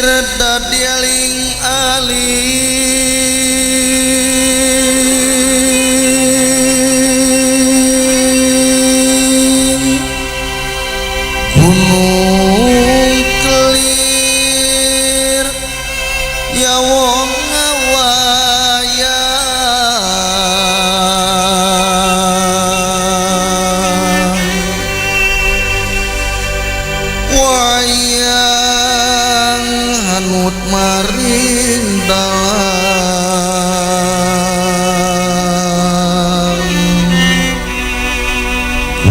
Kelir dadi aling-aling Gunung kelir ya wong wayang wayang hanut maring dalang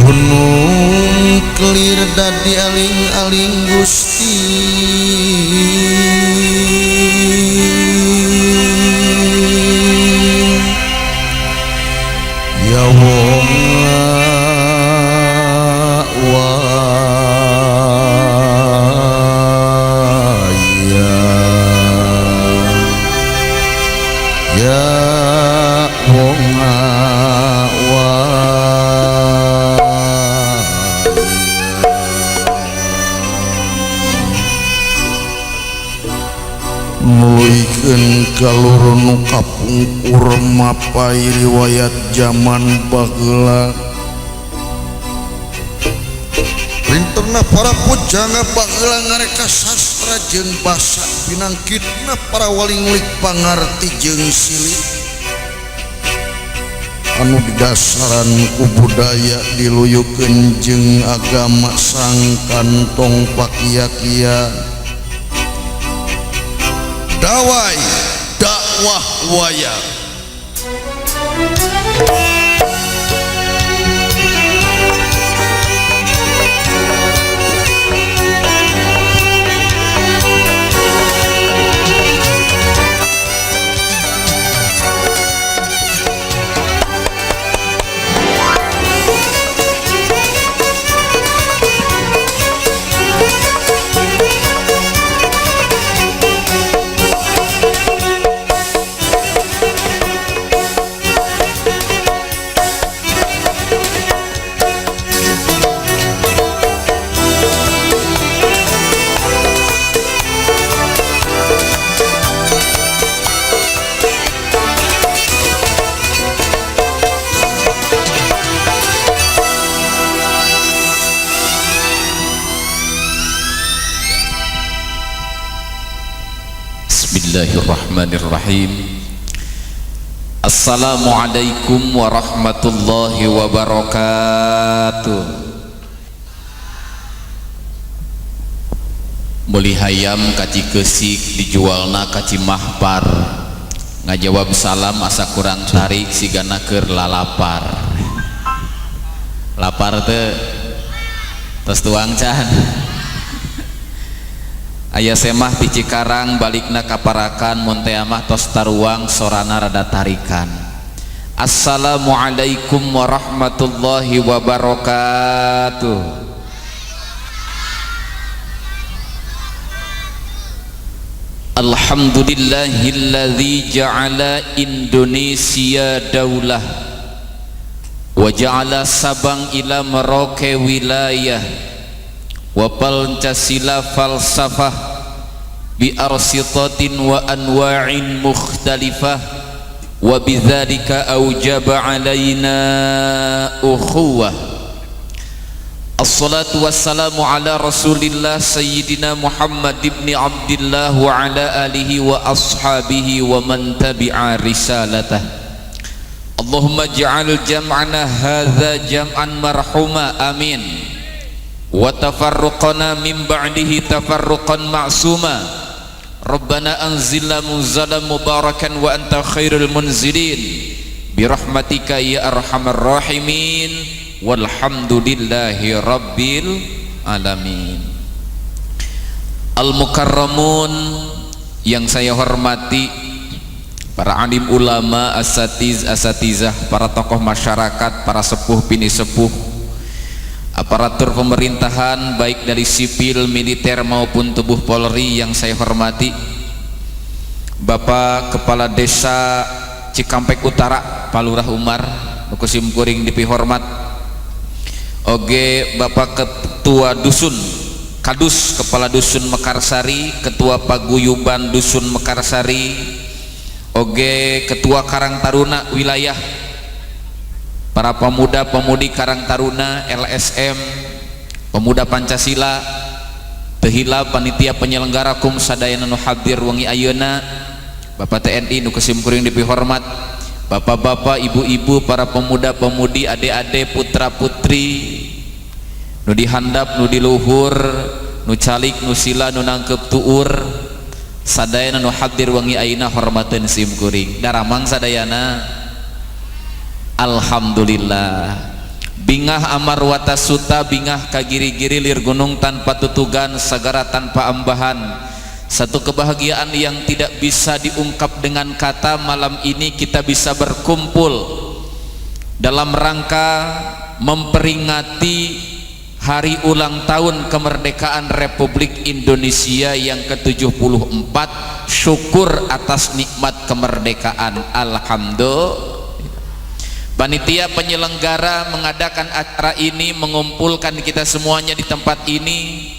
Gunung kelir dadi aling-aling Gusti ya wong wayang ya wong wayang nuluykeun kaluru nu kapungkur mapai riwayat jaman baheula pinterna para pujangga baheula ngareka sastra jeung basa binangkitna para wali ngulik pangarti jeung silit anu didasaran ku budaya diluyukeun jeung agama sang kantong pakia-kia dawai dakwah wayang. Bismillahirrahmanirrahim. Assalamualaikum warahmatullahi wabarakatuh. Meuli hayam ka Cikeusik dijualna ka Cimahpar. Ngajawab salam asa kurang tarik sigana keur lalapar. Lapar teu? Tos tuang can. Aya semah ti Cikarang balikna ka Parakan mun teh mah tos taruang sorana rada tarikan. Assalamualaikum warahmatullahi wabarakatuh. Alhamdulillahilladzi ja'ala Indonesia daulah wa ja'ala Sabang ila Merauke wilayah wa Pancasila falsafah bi arsitatin wa anwa'in mukhtalifah wa bidzalika aujaba alaina ukhuwah. Assalatu wassalamu ala rasulillah sayyidina Muhammad ibni Abdillah wa ala alihi wa ashabihi wa man tabi'a risalatah. Allahumma ja'al jam'ana hadza jam'an marhuma, amin. Wa tafarruqana min ba'dihi tafarruqan ma'suma. Rabbana anzilna munzalan mubarakan wa anta khairul munzilin birahmatika ya arhamar rahimin. Walhamdulillahi rabbil alamin. Al-mukarramun yang saya hormati, para alim ulama, asatiz, asatizah, para tokoh masyarakat, para sepuh bini sepuh, aparatur pemerintahan baik dari sipil, militer maupun tubuh Polri yang saya hormati, Bapak Kepala Desa Cikampek Utara Pak Lurah Umar kusim kuring dipihormat, oge Bapak Ketua Dusun Kadus Kepala Dusun Mekarsari, Ketua Paguyuban Dusun Mekarsari, oge Ketua Karang Taruna wilayah, para pemuda-pemudi Karang Taruna, LSM, Pemuda Pancasila, teu hilap panitia penyelenggara kum sadayana nu hadir wengi ayeuna, Bapak TNI nu ku sim kuring dipihormat, bapak-bapak, ibu-ibu, para pemuda-pemudi, adik-adik, putra-putri, nu dihandap, nu diluhur, nu calik, nu sila, nu nangkep tuur, sadayana nu hadir wengi ayeuna hormateun sim kuring. Daramang sadayana. Alhamdulillah. Bingah amar watasuta, bingah kagiri-giri lir gunung tanpa tutugan, sagara tanpa ambahan. Satu kebahagiaan yang tidak bisa diungkap dengan kata, malam ini kita bisa berkumpul dalam rangka memperingati hari ulang tahun kemerdekaan Republik Indonesia yang ke-74. Syukur atas nikmat kemerdekaan. Alhamdulillah. Panitia penyelenggara mengadakan acara ini, mengumpulkan kita semuanya di tempat ini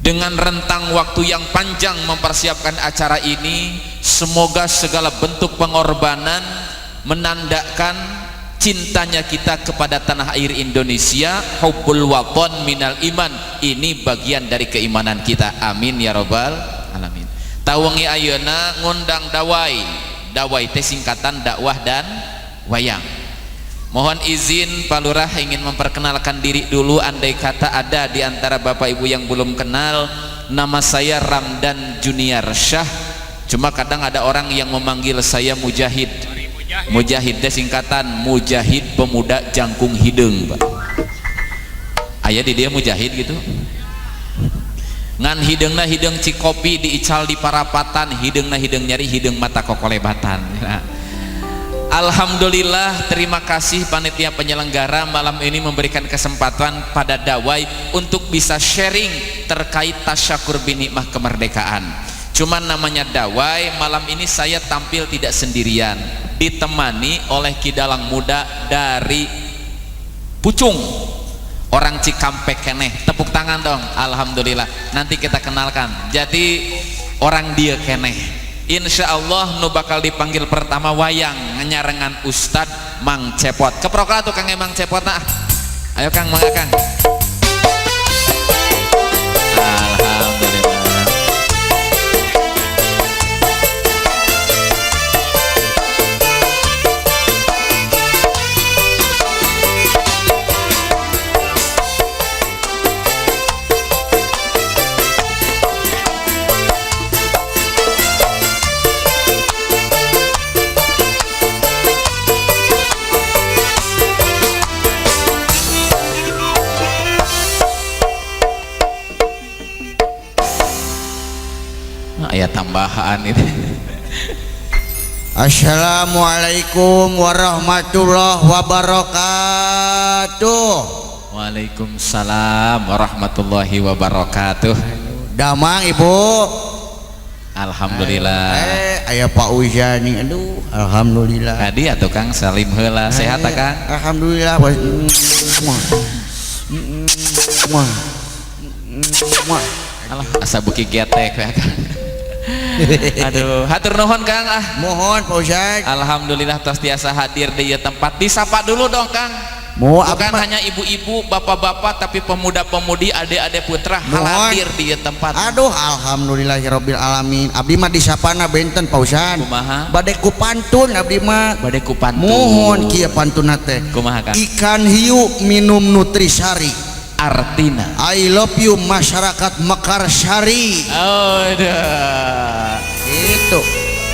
dengan rentang waktu yang panjang mempersiapkan acara ini. Semoga segala bentuk pengorbanan menandakan cintanya kita kepada tanah air Indonesia. Hubbul wathon minal iman, ini bagian dari keimanan kita. Amin ya robbal alamin. Tah, wengi ayeuna ngundang dawai. Dawai teh singkatan dakwah dan wayang. Mohon izin Pak Lurah ingin memperkenalkan diri dulu, andai kata ada di antara Bapak Ibu yang belum kenal. Nama saya Ramdan Junior Syah. Cuma kadang ada orang yang memanggil saya Mujahid. Mujahid teh singkatan Mujahid Pemuda Jangkung Hideung, Pak. Aya di dia Mujahid gitu. Ngan hideungna hideung cikopi diical di parapatan, hideungna hideung nyari hideung mata kokolebatan. Nah. Alhamdulillah, terima kasih panitia penyelenggara malam ini memberikan kesempatan pada dawai untuk bisa sharing terkait tasyakur binikmah kemerdekaan. Cuman namanya dawai, malam ini saya tampil tidak sendirian, ditemani oleh kidalang muda dari Pucung, orang Cikampek keneh. Tepuk tangan dong. Alhamdulillah. Nanti kita kenalkan. Jadi orang dia keneh. Insya Allah nu bakal dipanggil pertama wayang nyarengan Ustadz Mang Cepot. Keprok tuh Kang Emang Cepot nah. Ayo Kang, mangga Kang. Alhamdulillah. Aya tambahan itu. Assalamualaikum warahmatullahi wabarakatuh. Waalaikumsalam warahmatullahi wabarakatuh. Damang Ibu. Alhamdulillah. Aya Pak Ujani, aduh, alhamdulillah. Tadi atuh Kang salim heula, sehat Kang? Alhamdulillah. Alah, asa beuki getek ya Kang. Aduh, hatur nuhun Kang ah. Mohon Pak Ustaz. Alhamdulillah tos tiasa hadir di tempat. Disapa dulu dong Kang. Bukan hanya ibu-ibu, bapak-bapak, tapi pemuda-pemudi, adik-adik putra hadir di tempat. Aduh, alhamdulillahirabbil alamin. Abdi mah disapana benten Pak Ustaz. Kumaha? Bade ku pantun abdi mah. Bade ku pantun. Mohon kieu pantunna teh. Kumaha Kang? Ikan hiu minum nutrisari. Artina I love you masyarakat Mekarsari. Oh, dah. Itu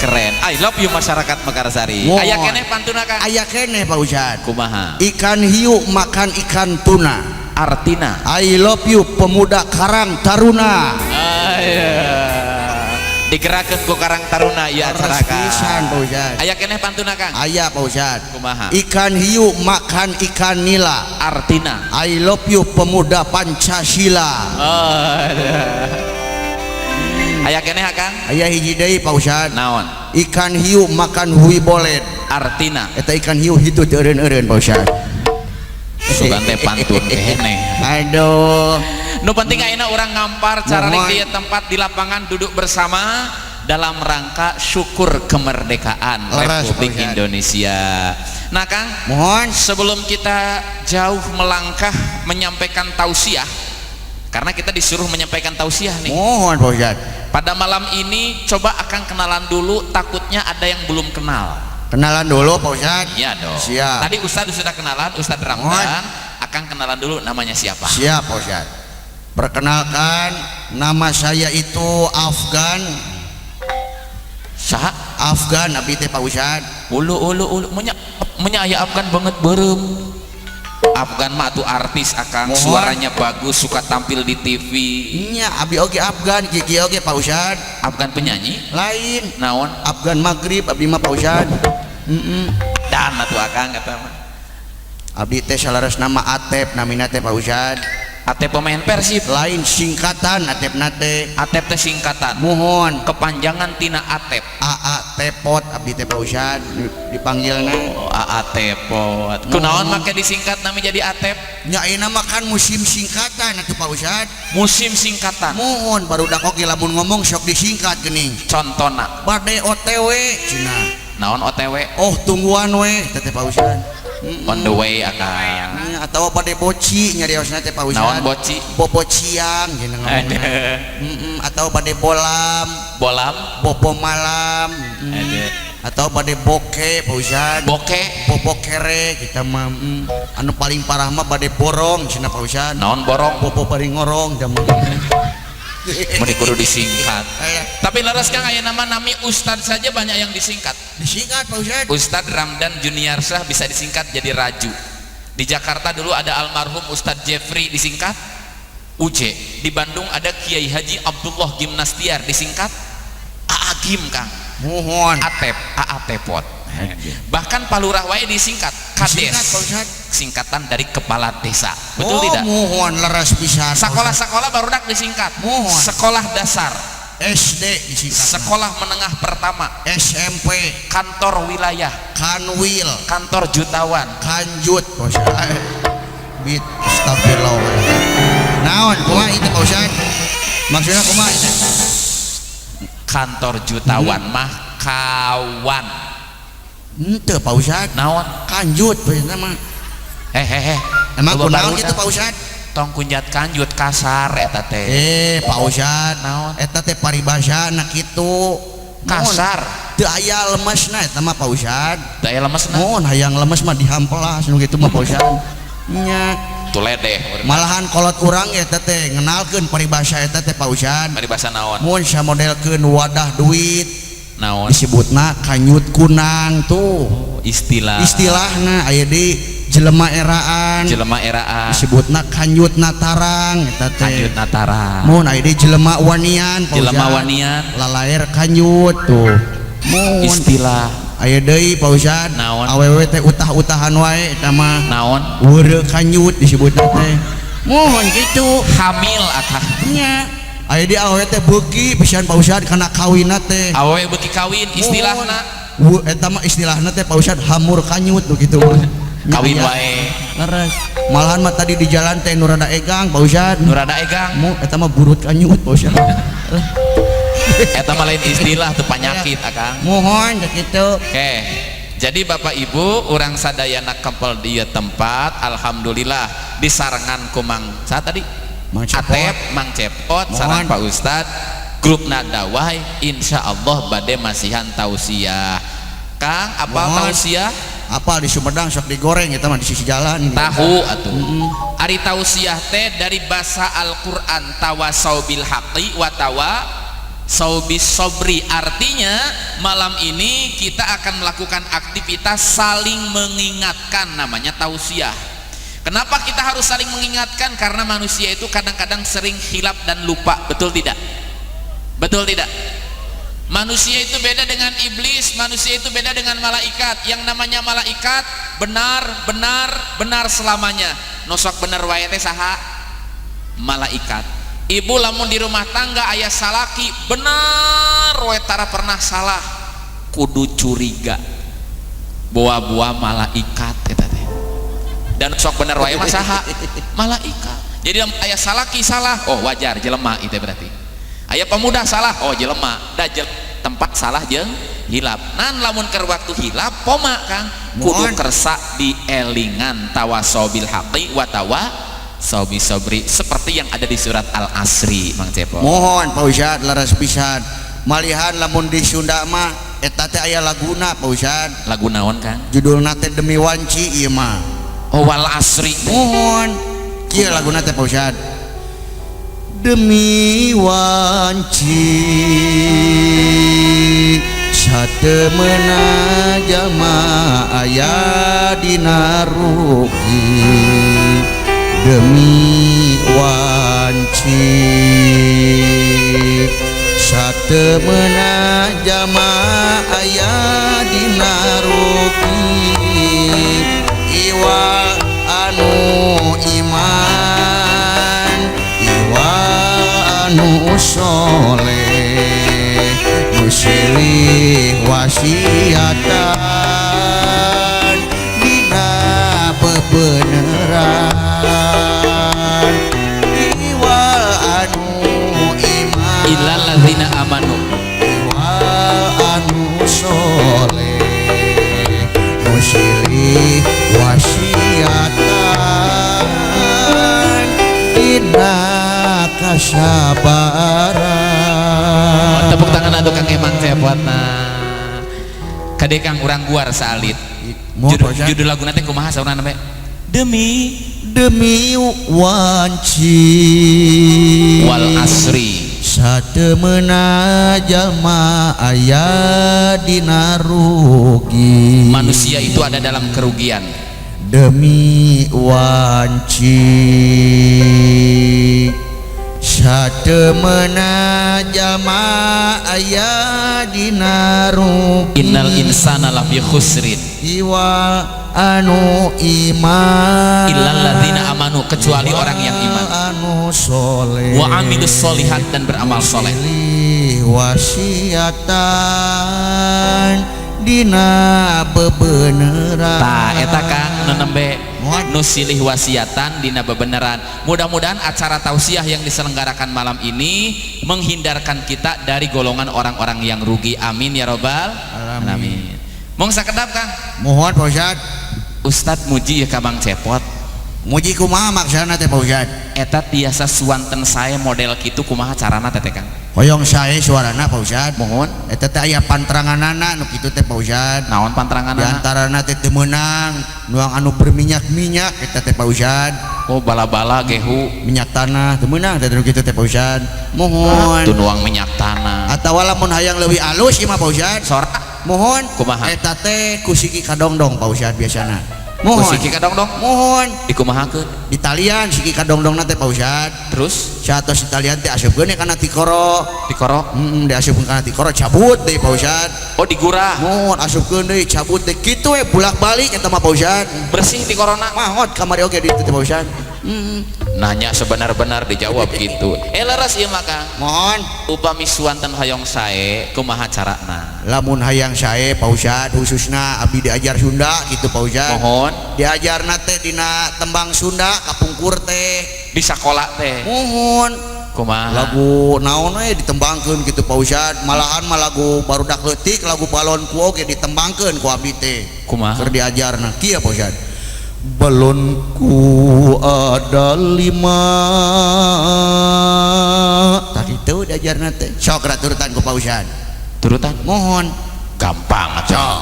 keren. I love you masyarakat Mekarsari. Aya keneh pantuna Kang? Aya keneh Pak Ustad. Kumaha? Ikan hiu makan ikan tuna. Artina I love you pemuda Karang Taruna. Aya. Digerakkeun ku Karang Taruna ieu acara Kang. Pisan Pak Ustad. Aya keneh pantuna Kang? Aya Pak Ustad. Kumaha? Ikan hiu makan ikan nila. Artina I love you pemuda Pancasila. Oh, aya keneh Kang? Aya hiji deui Pak Ustad. Naon? Ikan hiu makan hui boled. Artina eta ikan hiu hitut eureun-eureun Pak Ustad. Sugan teh pantun keneh. Aduh. Nu penting ayeuna urang ngampar cararing Mohon. di tempat di lapangan duduk bersama dalam rangka syukur kemerdekaan Leres, Republik Pak Ustad. Indonesia. Nah Kang, Mohon. sebelum kita jauh melangkah menyampaikan tausiah, karena kita disuruh menyampaikan tausiah nih. Mohon Pak Ustad. Pada malam ini coba akan kenalan dulu, takutnya ada yang belum kenal. Kenalan dulu Pak Ustad. Iya dong. Siap. Tadi Ustadz sudah kenalan, Ustadz Ramdan akan kenalan dulu namanya siapa? Siap Pak Ustad. Perkenalkan, nama saya itu Afgan. Saha? Afgan abdi teh Pak Ustad. Ulu ulu ulu menya menya aya Afgan banget beureum. Afgan mah tuh artis akang. Mohon. Suaranya bagus, suka tampil di TV. Nya abdi oge Afgan, kiki oge Pak Ustad. Afgan penyanyi? Lain. Naon? Afgan maghrib abdi mah Pak Ustad. Dan atuh akang kata mah. Abdi teh salaras nama Atep namina teh Pak Ustad. Atep pemain Persib. Lain, singkatan Atep nate. Atep teh singkatan. Mohon. Kepanjangan tina Atep. AA Tepot abdi teh Pak Ustad dipanggilna. Oh, AA Tepot. Kunaon make disingkat nami jadi Atep? Nya ayeuna mah kan musim singkatan atuh Pak Ustad. Musim singkatan. Mohon, barudak oge lamun ngomong sok disingkat geuning. Contona? Bade OTW cenah. Naon OTW? Oh, tungguan we teh Pak Ustad. On the way akang. Nya, atawa bade boci nyariosna teh Pak Ustad. Naon boci? Bobo ciang cenah ngomongna. Atau bade bolam. Bolam? Bobo malam. Ada. Atau bade boke Pak Ustad. Boke? Bobo kere kita mah. Anu paling parah mah bade borong cenah Pak Ustad. Naon borong? Bobo bari ngorong da mah. Mun kudu disingkat. Eh, Tapi leres Kang, aya nama nami Ustad saja banyak yang disingkat. Disingkat Pak Ustad. Ustadz Ramdan Juniarsah bisa disingkat jadi Raju. Di Jakarta dulu ada almarhum Ustadz Jeffrey disingkat UJ. Di Bandung ada Kiai Haji Abdullah Gimnastiar disingkat Aagim Kang. Mohon. Atep, AA Tepot. Bahkan Pak Lurah wae disingkat Kades. Disingkat, Pak Ustad. Singkatan dari kepala desa. Betul Oh, tidak? mohon, leres pisan. Sekolah-sekolah barudak disingkat. Mohon. Sekolah dasar, SD disingkat. Sekolah menengah pertama, SMP, kantor wilayah, Kanwil, kantor jutawan. Kanjut Pak Ustad. Bit astagfirullah. Naon kumaha itu Pak Ustad? Maksudnya kumaha itu? Kantor jutawan mah kawan. Henteu Pak Ustad. Naon? Kanjut Pak Ustad mah. Hehehe. Emang Loba kunaon barudak. gitu Pak Ustad? Tong kunjat kanjut, kasar eta teh. Eh, Pak Ustad, Naon? eta teh paribasana kitu. Kasar. Teu aya lemesna eta mah Pak Ustad. Teu aya lemesna. Mohon, hayang lemes mah dihampelas nu kitu mah Pak Ustad. Nya. Tuh ledeh. Malahan kolot urang eta teh ngenalkeun paribasa eta teh Pak Ustad. Paribasa naon? Mun samodelkeun wadah duit Naon? disebutna kanyut kunang tuh. Oh, istilah. Istilahna aya di jelema eraan. Jelema eraan. Disebutna kanyut natarang eta teh. Kanjut natara. Mun aya di jelema wanian Pak Jelema Ustad. wanian. Lalaer kanyut tuh. Mun Istilah. aya deui Pak Ustad. Naon? Awewe teh utah-utahan wae eta mah. Naon? Weureu kanyut disebutna teh. Mohon kitu. Hamil akah. Nya. Aya di awewe teh beuki pisan Pak Ustad kana kawinna teh. Awewe beuki kawin istilahna. Eta mah istilahna teh Pak Ustad hamur kanyut tuh gitu mah. Nya, Kawin aya. wae. Leres. Malahan mah tadi di jalan teh nu rada egang Pak Ustad. Nu rada egang. Mu eta mah burut kanyut Pak Ustad. Eta mah lain istilah tuh, penyakit akang. Mohon kitu. Oke. Jadi Bapak Ibu, urang sadayana kempel di ieu tempat, alhamdulillah disarengan ku Mang saha tadi? Mang Cepot. Atep, Mang Cepot, sareng Mohon. Pak Ustad, grup Nadawai, insya Allah bade masihan tausiah. Kang, apa Mohon. tausiah? Apa di Sumedang sok digoreng eta mah di sisi jalan ini. Tahu atuh. Ari tausiah teh dari bahasa Al-Qur'an, tawasau bil haqqi wa tawasau bis sobri, artinya malam ini kita akan melakukan aktivitas saling mengingatkan, namanya tausiah. Kenapa kita harus saling mengingatkan? Karena manusia itu kadang-kadang sering khilaf dan lupa, betul tidak? Betul tidak? Manusia itu beda dengan iblis, manusia itu beda dengan malaikat. Yang namanya malaikat benar, benar, benar selamanya. Nu sok bener wae teh saha? Malaikat. Ibu lamun di rumah tangga aya salaki bener wae tara pernah salah, kudu curiga. Boa-boa malaikat eta teh. Dan sok bener wae mah saha? Malaikat. Jadi aya salaki salah, oh wajar jelema itu berarti. Aya pemuda salah, oh jelema. Da tempat salah jeung hilap. Nan lamun keur waktu hilap poma Kang, kudu kersa dielingan tawasaw bil haqi wa tawasaw bis sabri seperti yang ada di surat Al-Asri Mang Cepot. Mohon Pak Ustad leres pisan. Malihan lamun di Sunda mah eta teh aya laguna Pak Ustad. Lagu naon Kang? Judulna teh Demi Wanci ieu mah. Oh wal asri. Mohon. Kieu laguna teh Pak Ustad. Demi wanci satemena jalma aya dina rugi. Demi wanci satemena jalma aya dina rugi. Iwa anu iman, iwa anu soleh, nu silih wasiatan dina bebeneran. Iwa anu iman, illal ladzina amanu, iwa anu soleh, nu silih wasiatan dina kasabaran. Tepuk tangan atuh Kang Emang Cepotna. Kade Kang urang guar saalit. Judul laguna teh kumaha saurna bae? Demi demi wanci wal asri satemena jalma aya dina rugi. Manusia itu ada dalam kerugian. Demi wanci satemena jalma aya dina rugi. Innal insana lafi khusrin. Iwa anu iman, illal ladzina amanu, kecuali orang yang iman, anu soleh, wa amilus solihat, dan beramal soleh. Wasiatan dina bebeneran. Tah eta Kang nu nembe nu silih wasiatan dina bebeneran. Mudah-mudahan acara tausiah yang diselenggarakan malam ini menghindarkan kita dari golongan orang-orang yang rugi. Amin ya robbal alamin. Mong sakedap Kang. Mohon Pak Ustad. Ustad muji ya ka Mang Cepot. Muji kumaha maksana teh Pak Ustad? Eta tiasa suanten sae model kitu kumaha carana teh Kang? Hoyong sae suarana Pak Ustad. Mohon. Eta teh aya pantranganana nu kitu teh Pak Ustad. Naon pantranganana? Di antarana teh teu meunang nuang anu berminyak-minyak eta teh Pak Ustad. Oh bala-bala gehu minyak tanah teu meunang teh nu kitu teh Pak Ustad. Mohon. Tuh nuang minyak tanah. Atawa lamun hayang leuwih alus ieu mah Pak Ustad. Sora. Mohon. Kumaha? Eta teh ku siki kadongdong Pak Ustad biasana. Mohon. Ku siki kadongdong? Mohon. Dikumahakeun? Di talian siki kadongdongna teh Pak Ustad. Terus? Satos di talian teh asupkeun kana tikoro. Tikoro? Heeh, diasupkeun kana tikoro cabut deui Pak Ustad. Oh digurah. Mohon asupkeun deui cabut deui kitu we bolak-balik eta mah Pak Ustad. Bersih tikorona. Mahot kamari oge di ditu teh Pak Ustad. Nanya sebenar-benar dijawab gitu. Leres ieu mah Kang. Mohon. Upami suanten hoyong sae kumaha carana? Lamun hayang sae Pak Ustad khususna abdi diajar Sunda gitu Pak Ustad. Mohon. Diajarna teh dina tembang Sunda kapungkur teh di sakola teh. Mohon. Kumaha? Lagu naon we ditembangkeun gitu Pak Ustad. Malahan mah lagu barudak leutik lagu balonku oge ditembangkeun ku abdi teh. Kumaha? Keur diajarna kieu Pak Ustad. Balonku ada 5. Tadi itu diajarna teh. Sok turutan ku Pak Ustad. Turutan? Mohon. Gampang atuh.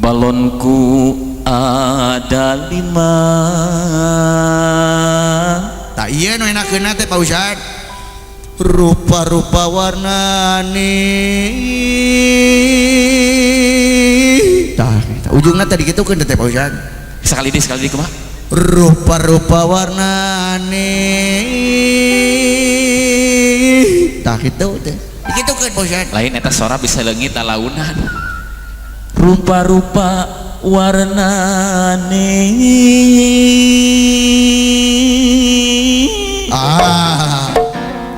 Balonku ada 5. Tak ieu nu enakeunna teh Pak Ustad. Rupa-rupa warnane. Tah, ujungna tadi kitukeun teh Pak Ustad. Sekali di kumaha? Rupa-rupa warnane. Tah kitu teh. Dikitukeun Pak Ustad. Lain eta sora bisa leungit talaunan. Rupa-rupa warnane. Ah.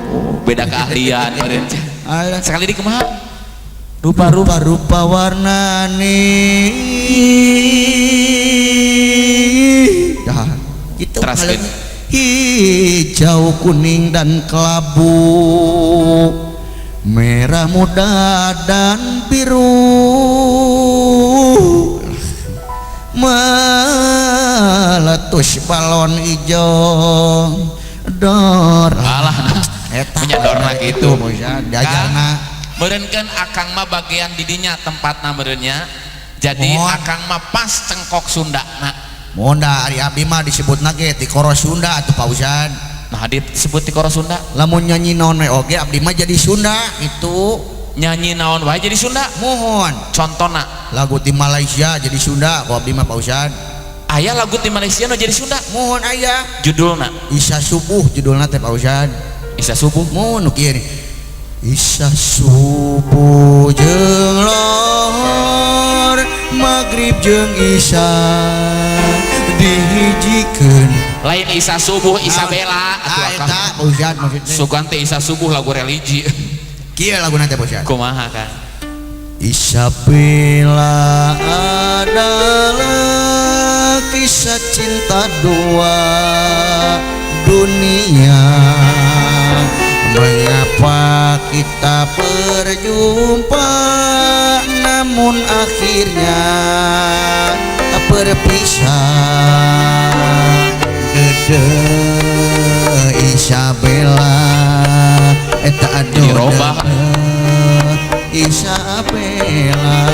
Oh, beda keahlian meureun. Sekali di kumaha? Rupa-rupa warnane. Dah, gitu. Teraskeun. Hiji Hijau, kuning, dan kelabu, merah muda dan biru, meletus balon hijau dor. Alah, eta punya dorna gitu. Diajarna. Meureun kan akang mah bagian didinya tempatna meureunnya. Jadi Mohon. Akang mah pas cengkok Sunda na. Mohon da ari abdi mah disebutna ge tikoro Sunda atuh, Pak Ustad. Nah, disebut tikoro Sunda. Lamun nyanyi naon we oge abdi mah jadi Sunda itu. Nyanyi naon wae jadi Sunda. Mohon. Contona. Lagu ti Malaysia jadi Sunda ku abdi mah, Pak Ustad. Aya lagu ti Malaysia nu jadi Sunda? Mohon, aya. Judulna? Isa Subuh judulna teh, Pak Ustad. Isa Subuh. Mohon, nu kieu nih. Isa subuh jeung lohor, maghrib jeung isya dihijikeun. Lain Isa Subuh, Isabella atuh Ah, akang. Eta Pak Ustad maksudnya. Sugan teh Isa Subuh lagu religi. Kieu laguna teh, Pak Ustad. Kumaha kan? Isabella adalah kisah cinta dua dunia. Mengapa kita berjumpa namun akhirnya berpisah? Dede Isabella eta. Jadi robah. Isabella,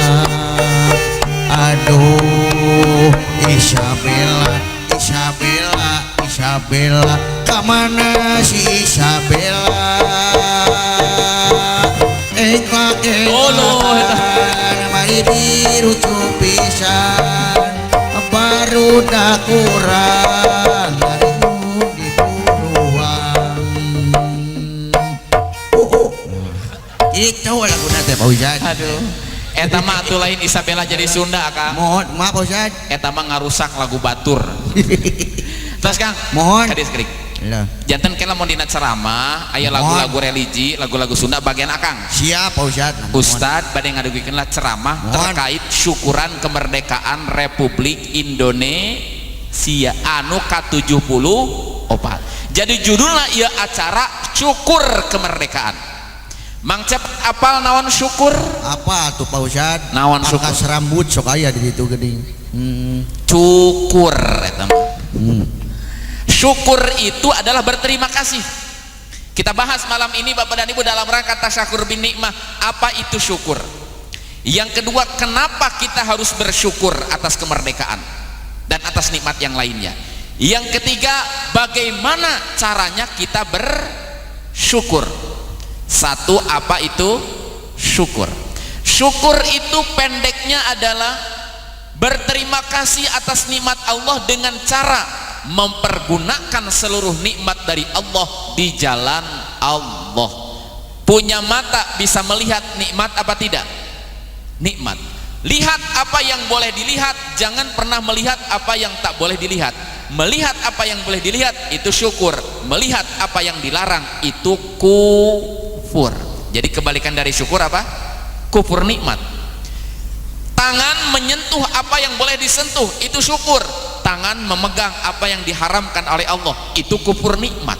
aduh Isabella, Isabella, Isabella, kamana si Isabella? Engklak Oh, no, eta. Mari dirucu pisan, baru dah kurang dari diburuan. Oh, oh. Itu lagu teh, Pak Ustad. Aduh. Eta mah atuh lain Isabella jadi Sunda, Kang. Mohon maaf, Pak Ustad. Eta mah ngarusak lagu batur. Terus, Kang. Mohon. Kadis kerik. Lah. Janten kela mun dina ceramah aya Mohon. Lagu-lagu religi, lagu-lagu Sunda bagian akang. Siap, Pak Ustad. Ustad bade ngadugikeun lah ceramah Mohon. Terkait syukuran kemerdekaan Republik Indonesia anu ka-74. Jadi judulna ieu acara syukur kemerdekaan. Mang Cep apal naon syukur? Apa tuh, Pak Ustad? Naon syukur? Pangkas rambut sok aya di ditu geuning. Cukur eta mah. Syukur itu adalah berterima kasih. Kita bahas malam ini, Bapak dan Ibu, dalam rangka tasyakur bin nikmah. Apa itu syukur? Yang kedua, kenapa kita harus bersyukur atas kemerdekaan dan atas nikmat yang lainnya? Yang ketiga, bagaimana caranya kita bersyukur? Satu, apa itu syukur? Syukur itu pendeknya adalah berterima kasih atas nikmat Allah dengan cara mempergunakan seluruh nikmat dari Allah di jalan Allah. Punya mata bisa melihat nikmat apa tidak? Nikmat. Lihat apa yang boleh dilihat, jangan pernah melihat apa yang tak boleh dilihat. Melihat apa yang boleh dilihat itu syukur, melihat apa yang dilarang itu kufur. Jadi kebalikan dari syukur apa? Kufur nikmat. Tangan menyentuh apa yang boleh disentuh itu syukur. Tangan memegang apa yang diharamkan oleh Allah itu kufur nikmat.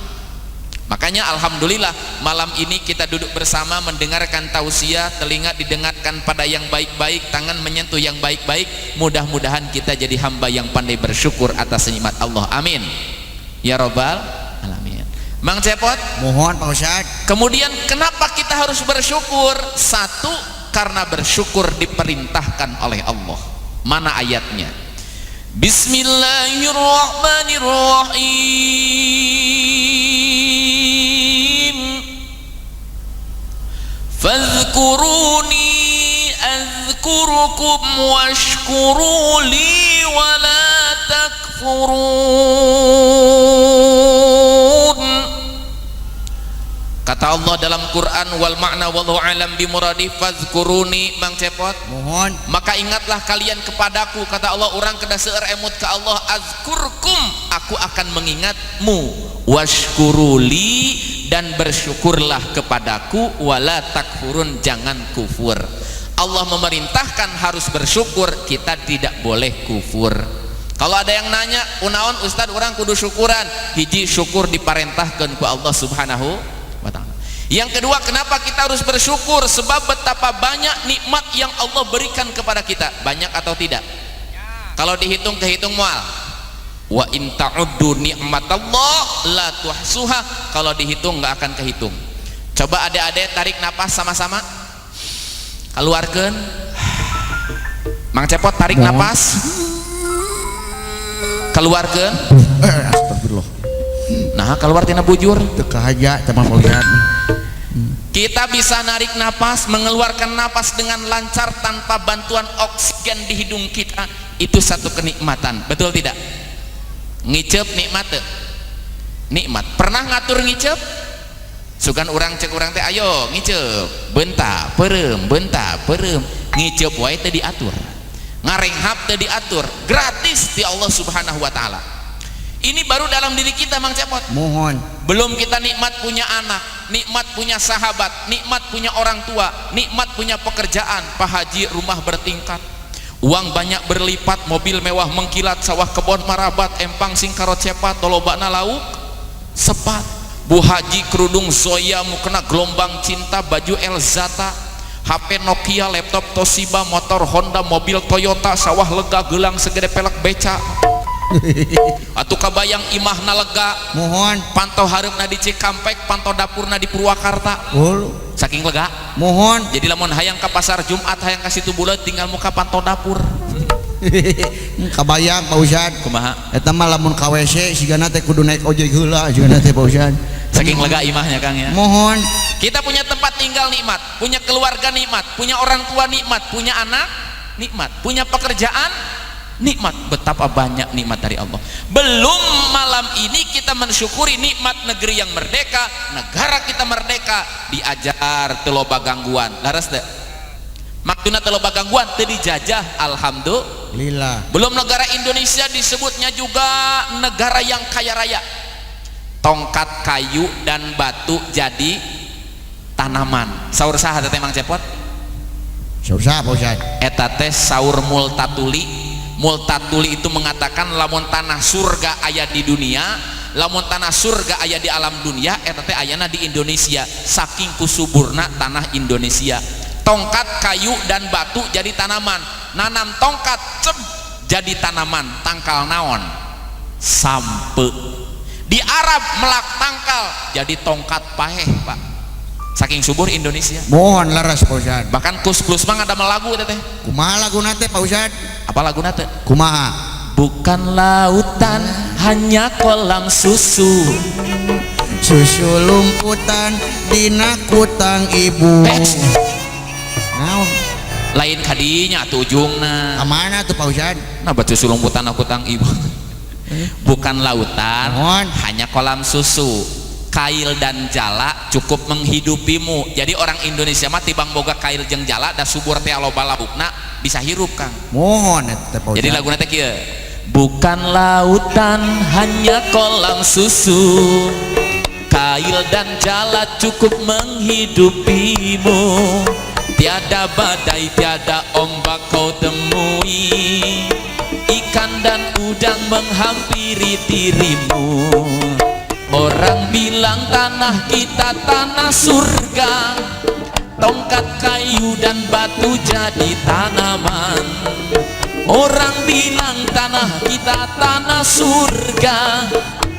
Makanya alhamdulillah malam ini kita duduk bersama mendengarkan tausiah, telinga didengarkan pada yang baik-baik, tangan menyentuh yang baik-baik. Mudah-mudahan kita jadi hamba yang pandai bersyukur atas nikmat Allah. Amin. Ya robbal alamin. Mang Cepot, Mohon, Pak Ustad. Kemudian kenapa kita harus bersyukur? Satu, karena bersyukur diperintahkan oleh Allah. Mana ayatnya? Bismillahirrahmanirrahim. Fadhkuruni azkurukum washkuru li wa la takfurun. Kata Allah dalam Quran, wal makna wallahu alam bimuradi, fadhkuruni. Mang Cepot, Mohon. Maka ingatlah kalian kepadaku, kata Allah, orang kedah seueur emut ke Allah, azkurkum, aku akan mengingatmu, washkuruli, dan bersyukurlah kepadaku, wala takfurun, jangan kufur. Allah memerintahkan harus bersyukur, kita tidak boleh kufur. Kalau ada yang nanya, "Kunaon, Ustad, urang kudu syukuran?" Hiji, syukur diparentahkan ku Allah Subhanahu wa Ta'ala. Yang kedua, kenapa kita harus bersyukur? Sebab betapa banyak nikmat yang Allah berikan kepada kita. Banyak atau tidak? Kalau dihitung, kehitung moal. Wa in ta'uddu ni'matallah la tuhsuha. Kalau dihitung, nggak akan kehitung. Coba adik-adik tarik napas sama-sama, keluarkan. Mang Cepot, tarik Mohon. napas, keluarkan. Eh, astagfirullah. Nah, keluar tina bujur. Teu kahaja teh mah, Pak Ustad. Kita bisa narik napas, mengeluarkan napas dengan lancar tanpa bantuan oksigen di hidung kita, itu satu kenikmatan, betul tidak? Ngicep nikmat teu? Nikmat. Pernah ngatur ngicep? Sugan urang, cek urang teh, "Ayo ngicep, bentar peureum, bentar peureum." Ngicep wae teu diatur, ngarenghap teu diatur, gratis di Allah Subhanahu wa Ta'ala. Ini baru dalam diri kita, Mang Cepot. Mohon. Belum kita nikmat punya anak, nikmat punya sahabat, nikmat punya orang tua, nikmat punya pekerjaan. Pak Haji, rumah bertingkat, uang banyak berlipat, mobil mewah mengkilat, sawah kebon marabat, empang sing karocepat, lolobana lauk sepat. Bu Haji, kerudung Zoya, mukena gelombang cinta, baju Elzata, HP Nokia, laptop Toshiba, motor Honda, mobil Toyota, sawah lega, gelang segede pelek beca. Atuh kabayang imahna lega. Mohon. Panto hareupna di Cikampek, panto dapurna di Purwakarta. Oh. Saking lega. Mohon. Jadi lamun hayang ke pasar Jumat, hayang ka Situ Buleud, tinggal muka panto dapur. Kabayang, Pak Ustad. Kumaha? Eta mah lamun ka WC sigana teh kudu naik ojek heula sigana teh, Pak Ustad. Saking lega imahnya, Kang, ya. Mohon. Kita punya tempat tinggal nikmat, punya keluarga nikmat, punya orang tua nikmat, punya anak nikmat, punya pekerjaan nikmat. Betapa banyak nikmat dari Allah. Belum malam ini kita mensyukuri nikmat negeri yang merdeka, negara kita merdeka, diajar teu loba gangguan. Laras teu? Maksudna teu loba gangguan, teu dijajah, alhamdulillah. Lillah. Belum negara Indonesia disebutnya juga negara yang kaya raya. Tongkat kayu dan batu jadi tanaman. Saur saha teh, Mang Cepot? Saur saha, Pak Ustad? Eta teh saur Multatuli. Multatuli itu mengatakan lamun tanah surga aya di dunia, lamun tanah surga aya di alam dunia, eta teh ayana di Indonesia, saking kusuburna tanah Indonesia. Tongkat kayu dan batu jadi tanaman. Nanam tongkat cep jadi tanaman tangkal naon? Sampe. Di Arab melak tangkal jadi tongkat paeh, Pak, saking subur Indonesia. Mohon, leres, Pak Ustad. Bahkan Koes Plus mah ada lagu teh. Kumaha laguna teh, Pak Ustad? Apa laguna teh? Kumaha? Bukan lautan, hanya kolam susu. Susu lumputan dina kutang ibu. Eh. Naon? Lain kadinya tuh ujungna. Kamana tuh, Pak Ustad? Nah, baca sulumputan kutang ibu. Bukan lautan, Mohon. Hanya kolam susu. Kail dan jala cukup menghidupimu. Jadi orang Indonesia mah tibang boga kail jeung jala da subur teh loba laukna, bisa hirup, Kang. Mohon eta teh, Pak Jadi Ustad. lagu teh kieu. Bukan lautan, hanya kolam susu. Kail dan jala cukup menghidupimu. Tiada badai, tiada ombak kau temui. Ikan dan udang menghampiri dirimu. Orang bilang tanah kita tanah surga. Tongkat kayu dan batu jadi tanaman. Orang bilang tanah kita tanah surga.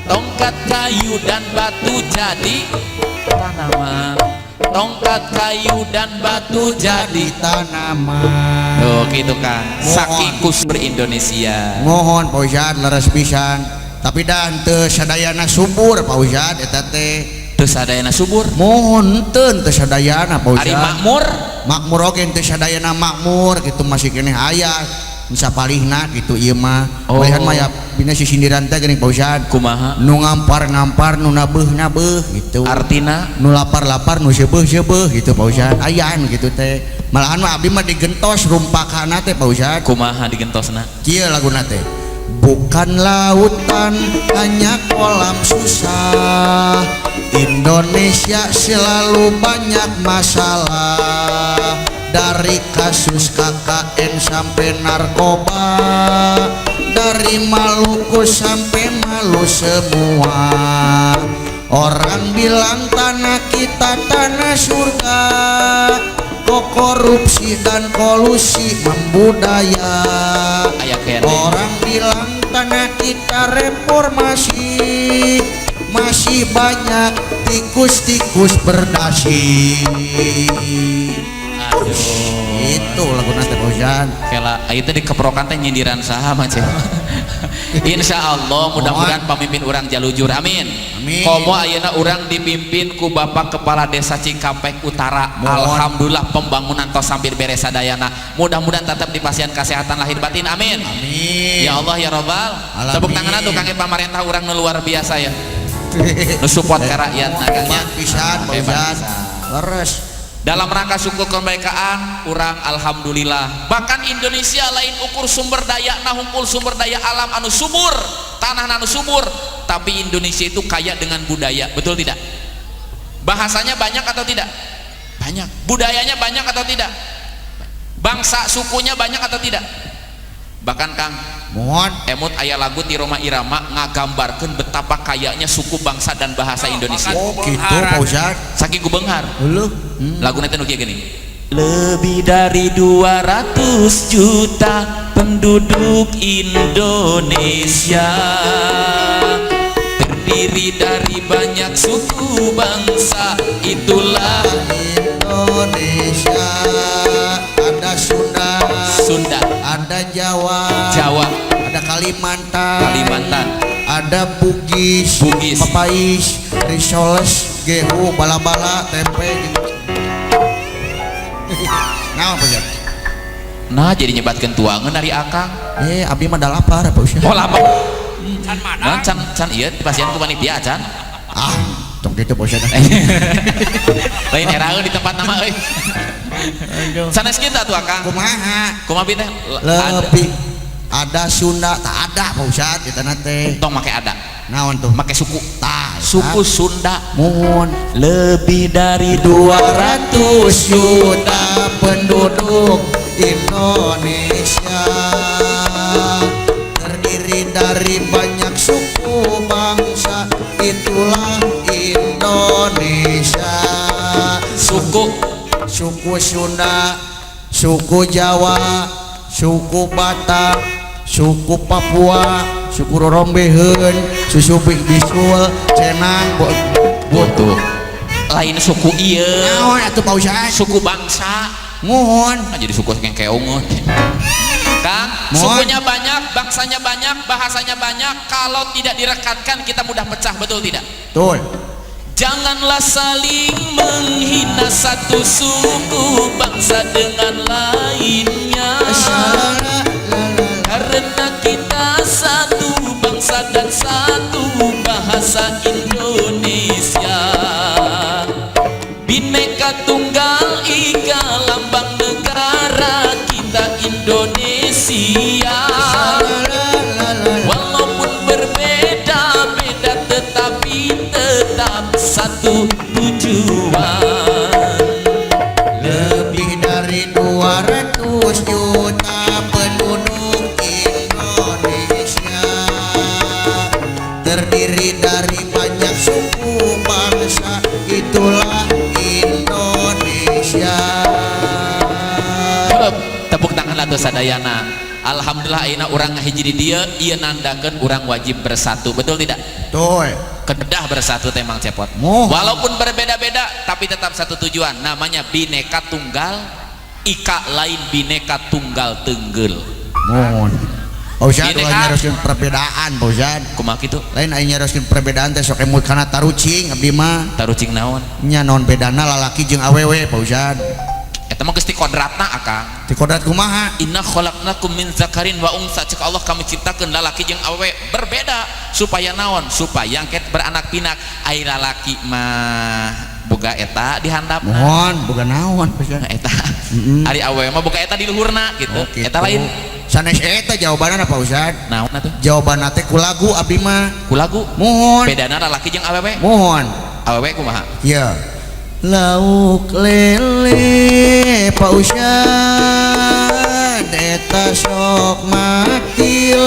Tongkat kayu dan batu jadi tanaman. Tongkat kayu dan batu jadi tanaman. Tuh gitu kan. Mohon. Saking kusur Indonesia. Mohon, Pak Ustad, leres pisan. Tapi dah teu sadayana subur, Pak Ustad, eta teh. Teu sadayana subur. Mohon, teu teu sadayana, Pak Ari Ustad. makmur? Makmur oge teu sadayana makmur gitu, masih keneh aya bisa palihna gitu ieu mah. Oh. Malihan mah ya bina sisindiran teh geuning, Pak Ustad. Kumaha? Nu ngampar-ngampar, nu nabeuh-nabeuh gitu. Artina? Nu lapar-lapar, nu seubeuh-seubeuh gitu, Pak Ustad. Aya nu gitu teh. Malahan mah abdi mah digentos rumpakana teh, Pak Ustad. Kumaha digentosna? Kieu laguna teh. Bukan lautan, hanya kolam susah. Indonesia selalu banyak masalah. Dari kasus KKN sampai narkoba. Dari Dari Maluku sampai malu semua. Orang bilang tanah kita tanah surga, kok korupsi dan kolusi membudaya. Aya keneh. Orang bilang tanah kita reformasi, masih banyak tikus-tikus berdasi. Aduh. Itu lagu nanti, Pak Ustad. Kela itu dikeprokan teh nyindiran saha mah cek. Insya Allah mudah-mudahan pemimpin urang jalujur, amin. Amin. Komo ayeuna urang dipimpin ku Bapak Kepala Desa Cikampek Utara. Mohon. Alhamdulillah pembangunan tos hampir beres sadayana. Mudah-mudahan tetap dipasihan kesehatan lahir batin, amin. Amin. Ya Allah ya Robbal. Alamin. Tepuk tangan atuh kangge pamarentah urang nu luar biasa ya. Nu support ka rakyat nah Kang nya. Hebat pisan, Pak Hebat Ustad. pisan. Leres. Dalam rangka syukur kemerdekaan urang alhamdulillah, bahkan Indonesia lain ukur sumber daya nah hungkul sumber daya alam anu subur, tanah anu subur, tapi Indonesia itu kaya dengan budaya, betul tidak? Bahasanya banyak atau tidak? Banyak. Budayanya banyak atau tidak? Bangsa sukunya banyak atau tidak? Bahkan Kang Mohon. Emut aya lagu ti Rhoma Irama ngagambarkeun betapa kayanya suku bangsa dan bahasa Indonesia. Oh gitu, Pak Ustad. Saking ku beunghar. Heuh. Lagu nanti nu kieu gini. Lebih dari 200 juta penduduk Indonesia terdiri dari banyak suku bangsa, itulah Indonesia. Ada Sunda, Sunda, ada Jawa, Jawa, ada Kalimantan, Kalimantan, ada Bugis, Bugis. Papais, Risoles, Gehu, bala-bala, tempe gitu. Nah, Pak Ustad? Nah, jadi nyebatkeun tuangan dari akang. Eh, abi mah da lapar, Pak Ustad. Oh, lapar. Nah, can can ieu dipasihan ku panitia can. Ah, tong gitu, Pak Ustad. Lain eraeun di tempat nama euy. Sanes kita tuh akang. Kumaha? Kumaha teh? Ada. Lebih ada Sunda, tak ada, Pak Ustad, kita nate. Tong make ada. Naon tuh? Make suku. Tah, Suku Sunda. Mohon. Lebih dari 200 juta penduduk Indonesia terdiri dari banyak suku bangsa, itulah Indonesia. Suku. Suku Sunda, suku Jawa, suku Batak, suku Papua, suku Rorombeheun, susu Bisul, Cenang, Butuh. Lain suku ieu. Naon atuh, Pak Ustad? Suku bangsa. Mohon. Nah, jadi suku yang keungun. Kang, Mohon. Sukunya banyak, bangsanya banyak, bahasanya banyak. Kalau tidak direkatkan kita mudah pecah, betul tidak? Betul. Janganlah saling menghina satu suku bangsa dengan lainnya. Karena kita satu bangsa dan satu bahasa Indonesia. Bineka Tunggal Ika lambang negara kita Indonesia. Walaupun berbeda-beda tetapi tetap satu tujuan. Lebih dari 200 juta penduduk Indonesia terdiri dari banyak suku bangsa, itulah Indonesia. Tepuk tangan lah tuh sadayana. Alhamdulillah ayeuna urang ngahiji di dieu, ieu nandakeun urang wajib bersatu, betul tidak? Betul. Kedah bersatu teh, Mang Cepot. Moh. Walaupun berbeda-beda tapi tetap satu tujuan, namanya Bineka Tunggal Ika, lain bineka tunggal tenggel. Mohon. Pak Ustad, Bineka. ulah nyarioskeun perbedaan, Pak Ustad. Kumaha kitu? Lain aya nyarioskeun perbedaan teh sok emut kana tarucing abdi mah. Tarucing naon? Nya naon bedana lalaki jeung awewe, Pak Ustad? Eta mah geus ti kodratna, akang. Ti kodrat kumaha? Inna khalaqnakum min zakarin wa unsa, cek Allah kami ciptakeun lalaki jeung awewe berbeda supaya naon? Supaya engke beranak pinak. Ai lalaki mah boga eta di handapna. Mohon, boga naon, Pak Ustad? Nah, eta. Mm-mm. Ari awewe mah boga eta di luhurna gitu. Oh, gitu. Eta lain. Sanes eta jawabanna, Pak Ustad. Naon atuh? Jawabanna teh ku lagu abdi mah. Ku lagu. Mohon. Bedana lalaki jeung awewe? Mohon. Awewe kumaha? Ya. Lauk lele, Pak Ustad, eta sok makil.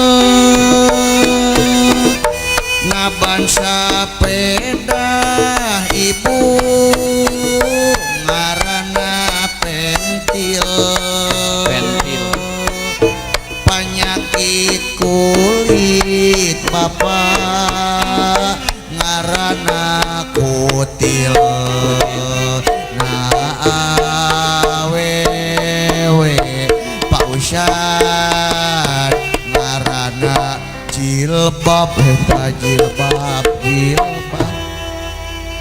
Panyakit kulit bapak ngaranna kutil. Na awewe Pak Ustad ngaranna jilbab eta jilbab jilbab.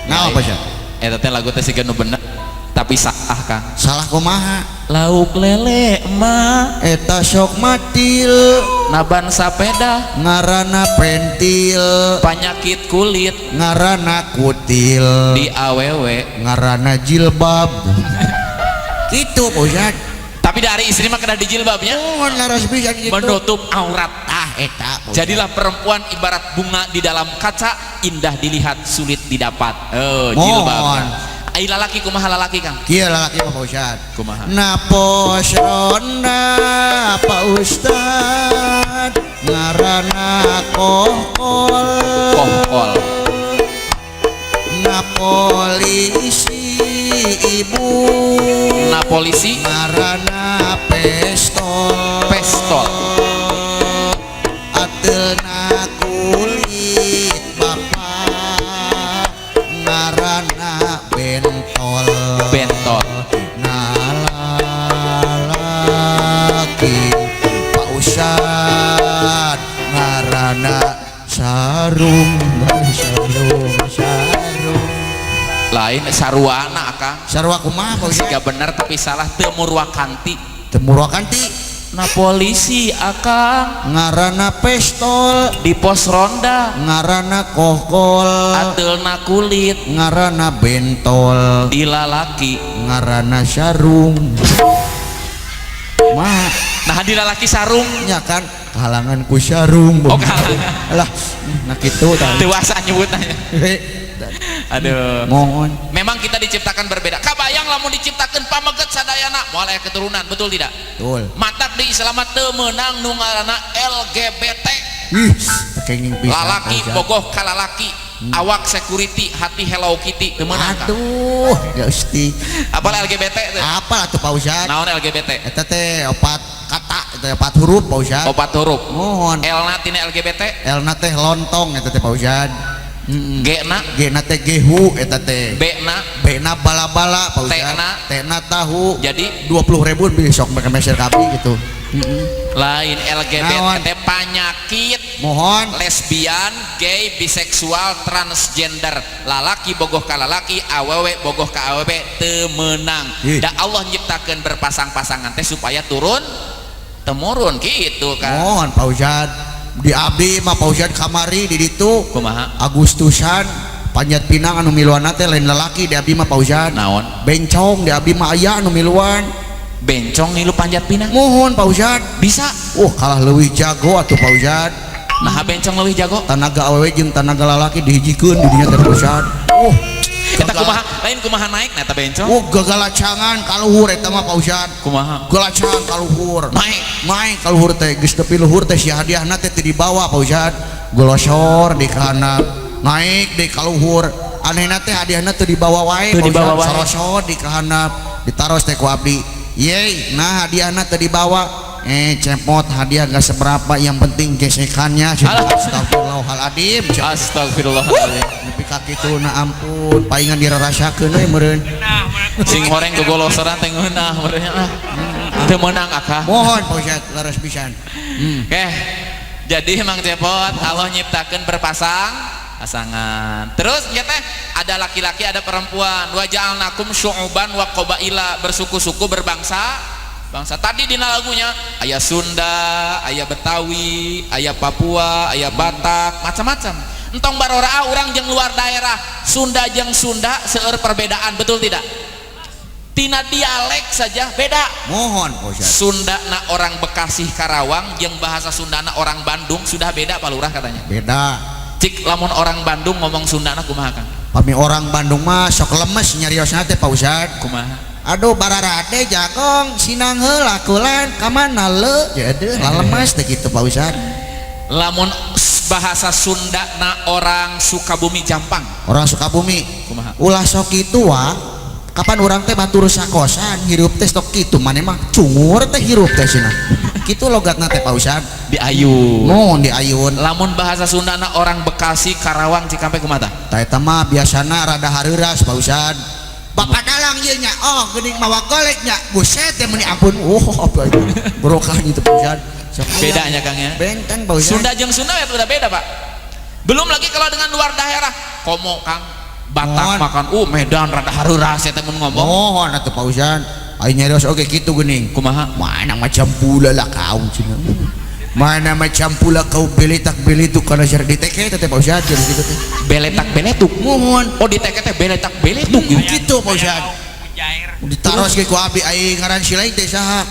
Nah, apa sih? Eta teh lagu teh siga nu bener tapi salah, Kang. Salah kumaha? Lauk lele mah eta sok matil, naban sapeda ngaranna pentil, panyakit kulit ngaranna kutil, di awewe ngaranna jilbab. Gitu, Pak Ustad. Tapi dari istri mah kena dijilbabnya. Mohon laras pisan gitu. Menutup aurat. Ah, eta, Pak Ustad. Jadilah perempuan ibarat bunga di dalam kaca, indah dilihat, sulit didapat. Oh, Mohon. jilbab. Ai lalaki kumaha lalaki, Kang? Kieu lalaki mah, Pak Ustad. Kumaha? Na pos ronda Pak Ustad ngaranna kohkol. Kohkol. Na polisi ibu Na polisi ngaranna pestol. Pestol. Ateulna kulit bapak ngaranna bentol. Bentol. Na lalaki Pak Ustad ngaranna sarung sarung sarung. Lain saruana, Kang. Sarua kumaha, Pak Ustad? Siga bener tapi salah, teu murwakanti. Teu murwakanti. Na polisi akang ngaranna pestol, di pos ronda ngaranna kohkol, ateulna kulit ngaranna bentol, di lalaki ngaranna sarung mah. Nah, di lalaki sarung. Nya kan kahalangan ku sarung. Oh, kahalangan. Lah, nah kitu tah. Dewasa nyebutnya. Aduh. Mohon. Memang kita diciptakan berbeda. Kabayang lamun diciptakan pameget sadayana moal aya keturunan, betul tidak? Betul. Matak di Islam teu meunang nu ngaranna LGBT. Ih, kenging pisan. Lalaki Pak Ustad. Bogoh ka lalaki, awak security, hati Hello Kitty, teu meunang, Kang. Aduh, Gusti. Apal LGBT teh? Apa atuh, Pak Ustad? Naon LGBT? Eta teh opat kata, eta opat huruf, Pak Ustad. Opat huruf. Mohon. L na tina LGBT? L na teh lontong eta teh, Pak Ustad. G na? G na teh gehu eta teh. B na? B na bala-bala, Pak T Ustad. na? T na tahu. Jadi 20.000 besok mereka meser kabi gitu. Lain LGBT Naon? teh panyakit. Mohon. Lesbian, gay, biseksual, transgender. Lalaki bogoh ka lalaki, awewe bogoh ka awewe teu meunang. Ih. Da Allah nyiptakeun berpasang-pasangan teh supaya turun temurun gitu kan. Mohon, Pak Ustad. Di abdi mah, Pak Ustad, kamari di ditu. Kumaha? Agustusan panjat pinang anu miluanna teh lain lalaki di abdi mah, Pak Ustad. Naon? Bencong di abdi mah aya anu miluan. Bencong ngilu panjat pinang? Mohon, Pak Ustad. Bisa. Kalah leuwih jago atuh, Pak Ustad. Nah, bencong leuwih jago. Tanaga awewe jeung tanaga lalaki dihijikeun di dinya teh, Pak Ustad. Eta kumaha? Lain kumaha naik na eta bencong? Gagalacangan ka luhur eta mah, Pak Ustad. Kumaha? Galacangan ka luhur. Naik. Naik ka luhur teh geus tepi luhur teh si hadiahna teh teu dibawa, Pak Ustad. Golosor di kana naik di ka luhur. Anehna teh hadiahna teu dibawa wae, Teu Pak dibawa Ustad. wae. Sorosor di kahandap ditaros teh ku abdi. Yeay, nah hadiahna teu dibawa. Cepot hadiah gak seberapa, yang penting gesekannya. Alah. Astagfirullahaladzim. Astagfirullahaladzim. Nepi ka kitu na ampun, palingan dirarasakeun we meureun. Sing horeng gogolosoran teh ngeunah meureun ah. Teu meunang akah. Mohon, Pak Ustad, leres pisan. Oke. Jadi Mang Cepot, Allah nyiptakeun berpasang pasangan. Terus ya teh ada laki-laki, ada perempuan. Wa ja'alnakum syu'uban wa qabaila, bersuku-suku, berbangsa bangsa. Tadi dina lagunya aya Sunda, aya Betawi, aya Papua, aya Batak, macam-macam. Entong barora urang jeung luar daerah, Sunda jeung Sunda seueur perbedaan, betul tidak? Tina dialek saja beda. Mohon, Pak Ustad. Sunda na orang Bekasi Karawang jeung bahasa Sunda na orang Bandung sudah beda, Pak Lurah katanya. Beda. Cik lamun orang Bandung ngomong Sunda na kumaha, Kang? Pami orang Bandung mah sok lemes nyariosna teh, Pak Ustad. Kumaha? Aduh, bararade jagong sinang heula kulan ka mana le? Jadi lalemes teh kitu, Pak Ustad. Lamun bahasa Sunda na orang Sukabumi Jampang. Orang Sukabumi. Kumaha? Ulah sok kitu wa. Kapan urang teh batur sakosan hirup teh sok kitu, maneh mah cungur teh hirup teh cenah. Kitu logatna teh, Pak Ustad. Di ayun. Mun di ayun. Lamun bahasa Sundana orang Bekasi, Karawang, Cikampek kumaha? Tah, eta mah biasana rada hareuras, Pak Ustad. Bapak dalang ieu nya, oh geuning mawa golek nya, buset teh meuni ampun. Oh, apa itu? Berokah gitu, Pak Ustad. Sok aya. Bedanya, Kang, ya. Benten, Pak Ustad. Sunda jeung Sunda ya udah beda, Pak. Belum lagi kalau dengan luar daerah, komo Kang, Batak Mohon. Makan, Medan rada hareuras ya teh mun ngomong. Mohon atuh, Pak Ustad. Aing nyarios oge kitu geuning. Kumaha? Mana macam pula lah kau cenah. Mana macam pula kau beletak beletuk karena syar di TK teh, Pak Ustad, jadi gitu teh. Beletak beletuk. Mohon. Oh, di TK teh beletak beletuk gitu. Gitu, Pak Ustad. Ditaros ge ku abdi, aing ngaran si lain teh saha?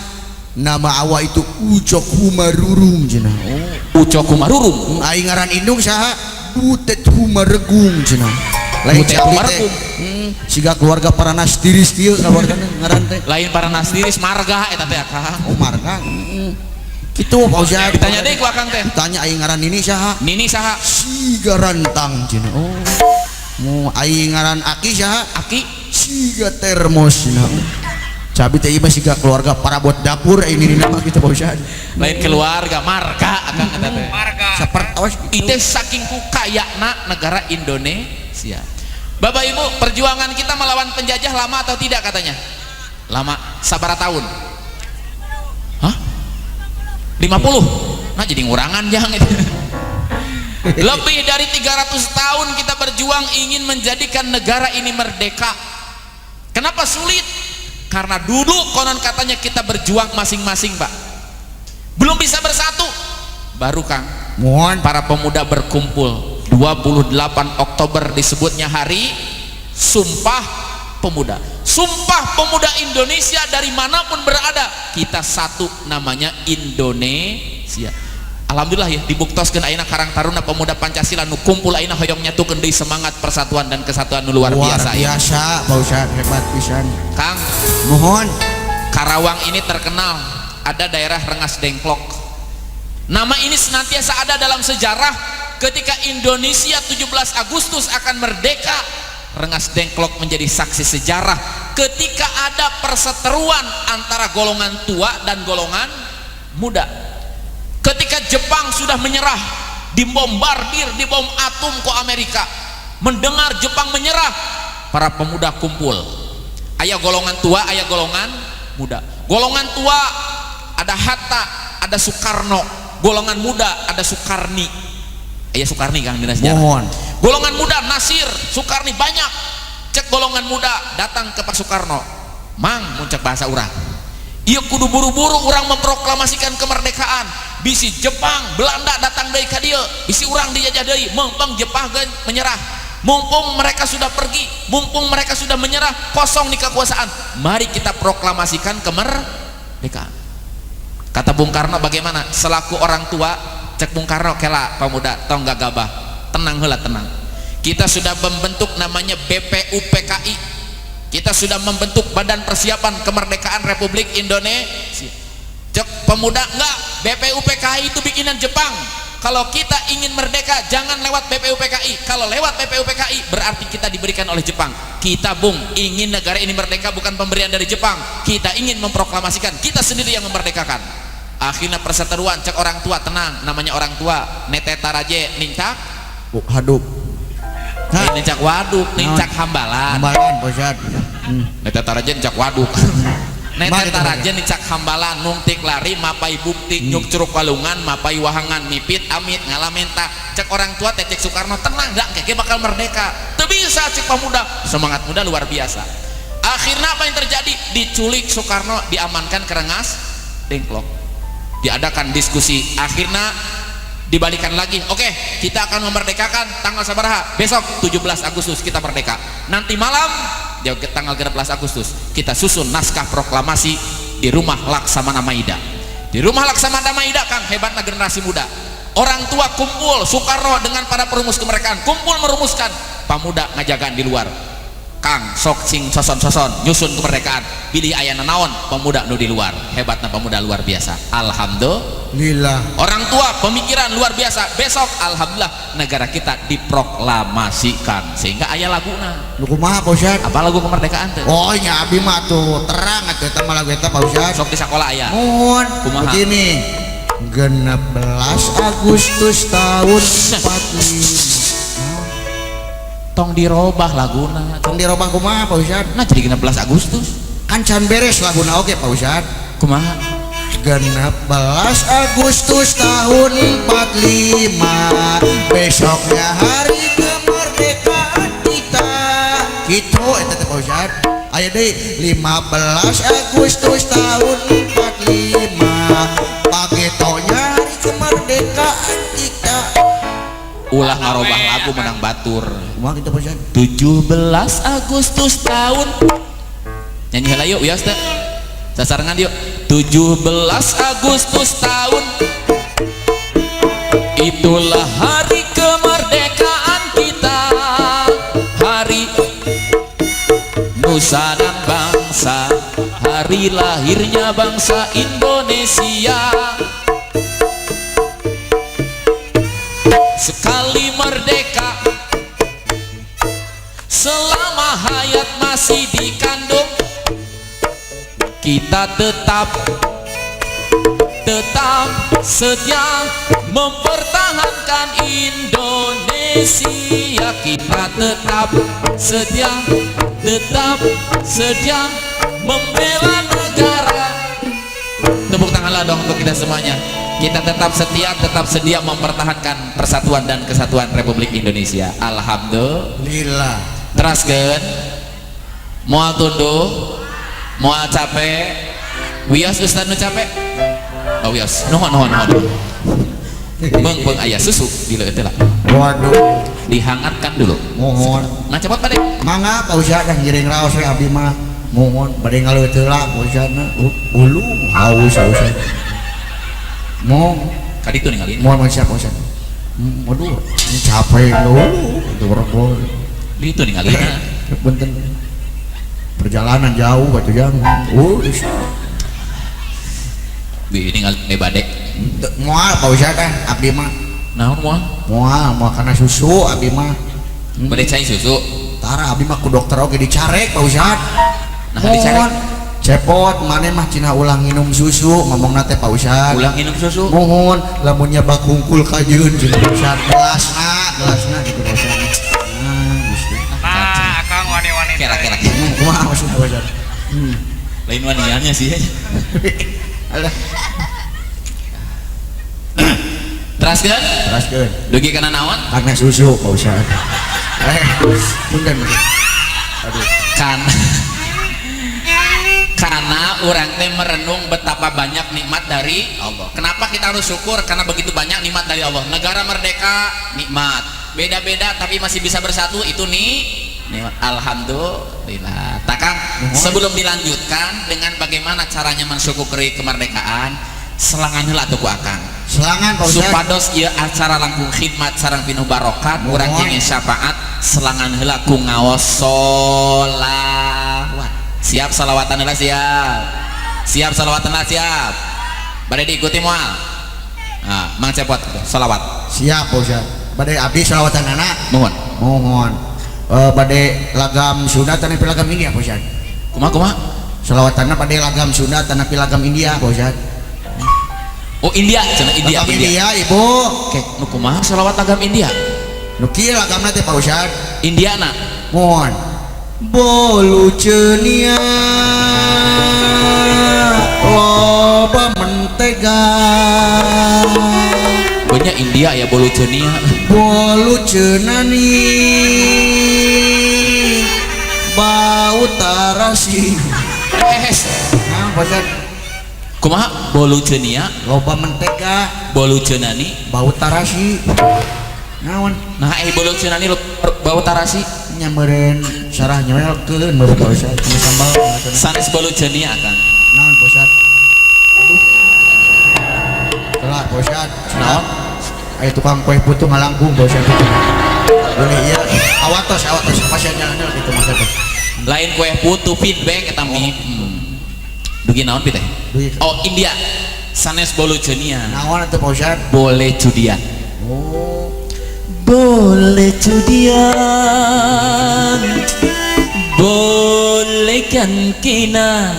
Nama awak itu Ucok Humarurung cenah. Oh. Ucok Humarurung. Aing ngaran indung saha? Butet Humaregung cenah. Lain Butet si abdi teh. Humaregung. Siga keluarga para Nastiris kieu keluargana ngaran teh. Lain para Nastiris, marga eta teh, Kang. Oh, marga. Kitu, Pak Ustad. Ditanya deui ku Akang teh. Tanya aing ngaran nini saha? Nini saha? Siga rantang cenah. Oh. Mu aing ngaran aki saha? Aki. Siga termos cenah. Cabi teh ieu mah siga keluarga parabot dapur ini nini mah gitu, Pak Ustad. Lain keluarga, marga Akang eta teh. Sapertos gitu. Itu saking ku kayakna negara Indonesia. Bapak Ibu, perjuangan kita melawan penjajah lama atau tidak katanya? Lama, sabara tahun? Hah? 50? Nah, jadi ngurangan jangan itu. Lebih dari 300 tahun kita berjuang ingin menjadikan negara ini merdeka. Kenapa sulit? Karena dulu konon katanya kita berjuang masing-masing, Pak. Belum bisa bersatu. Baru, Kang, Mohon. Para pemuda berkumpul 28 Oktober disebutnya hari Sumpah Pemuda. Sumpah Pemuda Indonesia, dari manapun berada kita satu, namanya Indonesia. Alhamdulillah ya, dibuktoskeun ayeuna Karang Taruna Pemuda Pancasila nu kumpul ayeuna hoyong nyatukeun deui semangat persatuan dan kesatuan nu luar Luar biasa ya. biasa, Pak Ustad, hebat pisan. Kang, Mohon. Karawang ini terkenal ada daerah Rengas Dengklok. Nama ini senantiasa ada dalam sejarah. Ketika Indonesia 17 Agustus akan merdeka, Rengas Dengklok menjadi saksi sejarah ketika ada perseteruan antara golongan tua dan golongan muda. Ketika Jepang sudah menyerah, dibombardir, dibom atom ke Amerika, mendengar Jepang menyerah, para pemuda kumpul. Aya golongan tua, aya golongan muda. Golongan tua ada Hatta, ada Soekarno. Golongan muda ada Soekarni. Aya Soekarni, Kang, dina sejarah. Mohon. Golongan muda Nasir, Soekarni banyak. Cek golongan muda datang ke Pak Soekarno, "Mang," mun cek bahasa urang, "ieu kudu buru-buru urang memproklamasikan kemerdekaan, bisi Jepang Belanda datang deui ka dieu, bisi urang dijajah deui. Mumpung Jepang geus menyerah, mumpung mereka sudah pergi, mumpung mereka sudah menyerah, kosong di kekuasaan, mari kita proklamasikan kemerdekaan." Kata Bung Karno bagaimana selaku orang tua? Cek Bung Karno, "Kela pemuda, tong gagabah, tenang heula, tenang. Kita sudah membentuk namanya BPUPKI. Kita sudah membentuk Badan Persiapan Kemerdekaan Republik Indonesia." Cek pemuda, "Enggak, BPUPKI itu bikinan Jepang. Kalau kita ingin merdeka jangan lewat BPUPKI. Kalau lewat BPUPKI berarti kita diberikan oleh Jepang. Kita, Bung, ingin negara ini merdeka bukan pemberian dari Jepang. Kita ingin memproklamasikan, kita sendiri yang memerdekakan." Akhirnya perseteruan. Cek orang tua, "Tenang, namanya orang tua, nete taraje nincak Oh, haduk. Hah? Nincak waduk, nincak hambalan." Hambalan, Pak Ustad. Nete taraje nincak waduk. Nete Mari kita taraje nincak hambalan, nungtik lari mapai bukti, nyuk curug walungan mapai wahangan, mipit amit ngalamenta. Cek orang tua teh, cek Soekarno, "Tenang, enggak kayak bakal merdeka." Teu bisa, cek pemuda. Semangat muda luar biasa. Akhirnya apa yang terjadi? Diculik Soekarno, diamankan ke Rengas Dengklok, diadakan diskusi, akhirnya dibalikan lagi. Oke, kita akan memerdekakan tanggal sabaraha besok, 17 Agustus kita merdeka. Nanti malam ya, tanggal 13 Agustus kita susun naskah proklamasi di rumah Laksamana Maida. Di rumah Laksamana Maida, Kang, hebatnya generasi muda. Orang tua kumpul, Soekarno dengan para perumus kemerdekaan kumpul merumuskan, pemuda ngajagaan di luar. Kang sok sing soson-soson nyusun kemerdekaan pilih aya naon pemuda nu di luar hebatna pemuda luar biasa alhamdulillah. Orang tua pemikiran luar biasa besok alhamdulillah negara kita diproklamasikan sehingga aya laguna. Nu kumaha Pak Ustad? Apa lagu kemerdekaan teh? Oh nya abi mah tuh terang atuh eta mah lagu eta Pak Ustad. Sok di sekolah aya. Muhun. Kumaha? Begini. 16 Agustus tahun 45. Tong dirobah laguna. Tong dirobah kumaha Pak Ustad? Nah jadi 16 Agustus. Kan can beres laguna oge Pak Ustad. Kumaha? 16 Agustus tahun 45 besoknya hari kemerdekaan kita. Gitu eta teh Pak Ustad. Aya deui 15 Agustus tahun 45 pagetonya hari kemerdekaan kita. Ulah ngarobah lagu menang batur. Kumaha kitu Pak Ustad? 17 Agustus tahun nyanyi heula yuk wios teh. Sasarengan yuk. 17 Agustus tahun itulah hari kemerdekaan kita, hari nusa dan bangsa, hari lahirnya bangsa Indonesia. Sekali merdeka selama hayat masih dikandung, kita tetap setia mempertahankan Indonesia. Kita tetap setia, tetap setia membela negara. Tepuk tanganlah dong untuk kita semuanya. Kita tetap setia, tetap sedia mempertahankan persatuan dan kesatuan Republik Indonesia. Alhamdulillah. Teraskeun, moal tunduh, moal capek. Wios ustad nu capek? Oh wios, nuhun nuhun nuhun. Beung beung aya susu di leueut lah. Waduh, dihangatkan dulu. Mohon. Ngacopot bade. Mangga Pak Ustad kan giring raos we abdi mah. Mohon bade ngaleueut heula Pak Ustadna. Ulu haus haus. Mohon. Kaditu ninggalin. Mohon siap Pak Ustad. Waduh, capek dulu itu rokok. Ditu ninggalin. Punten. Perjalanan jauh batu jam. Bi ninggalin bade. Moal Pak Ustad kan abdi mah. Naon moal? Moal, moal kana susu abdi mah. Bade cai susu. Tara abdi mah ku dokter oge dicarek Pak Ustad. Nah dicarek. Cepot maneh mah cenah ulah nginum susu ngomongna teh Pak Ustad. Ulah nginum susu. Mohon lamun nyabak hungkul kajeun cenah Pak Ustad. Gelasna, gelasna gitu Pak Ustad. Nah, Gusti. Nah, akang wani-wani. Kira-kira. Kumaha maksudna Pak Ustad? Lain waniannya sih. Alah. Teraskeun? Teraskeun. Dugi kana naon? Karena susu Pak Ustad. Punten. Aduh. Kan karena orang teh merenung betapa banyak nikmat dari Allah. Kenapa kita harus syukur? Karena begitu banyak nikmat dari Allah. Negara merdeka nikmat, beda-beda tapi masih bisa bersatu, itu nih nikmat. Alhamdulillah. Takang, sebelum dilanjutkan dengan bagaimana caranya mensyukuri kemerdekaan, selangan heula atuh ku akang. Selangan Pak Ustad. Supados ieu acara langkung khidmat sareng pinuh barokat, urang kenging syafaat, selangan heula ku ngaos sholawat. Siap salawatan heula siap. Siap salawatan heula siap. Bade diikuti moal. Nah, Mang Cepot salawat. Siap Pak Ustad. Bade abdi salawatan anak. Mohon. Mohon. Bade lagam Sunda tanapi lagam India Pak Ustad. Kumaha kumaha? Salawatanna bade lagam Sunda tanapi lagam India Pak Ustad. Oh India, cenah India. Lagam India, Ibu. Oke, nu kumaha salawat lagam India? Nu kieu lagamna teh Pak Ustad. Indiana. Mohon. Bolu cenia loba mentega. Banyak India ya bolu cenia. Bolu cenani bau tarasi. Nah, Pak Ustad. Kumaha bolu cenia loba mentega, bolu cenani bau tarasi. Naon? Nah, bolu cenani bau tarasi nyameureun sarah nyewelkeun meureun Pak Ustad sambal sanes bolu cenia akang. Naon Pak Ustad? Aduh. Telat Pak Ustad. Naon? Aya tukang kue putu ngalangkung Pak Ustad. Boleh ieu awatos awatos pasien jalan-jalan gitu maksudnya. Lain kue putu feedback eta mi. Dugi naon pi teh? Oh, India. Sanes boluceunia. Naon atuh Pak Ustad? Boleh cudian. Oh. Boleh cudian, boleh kan kina.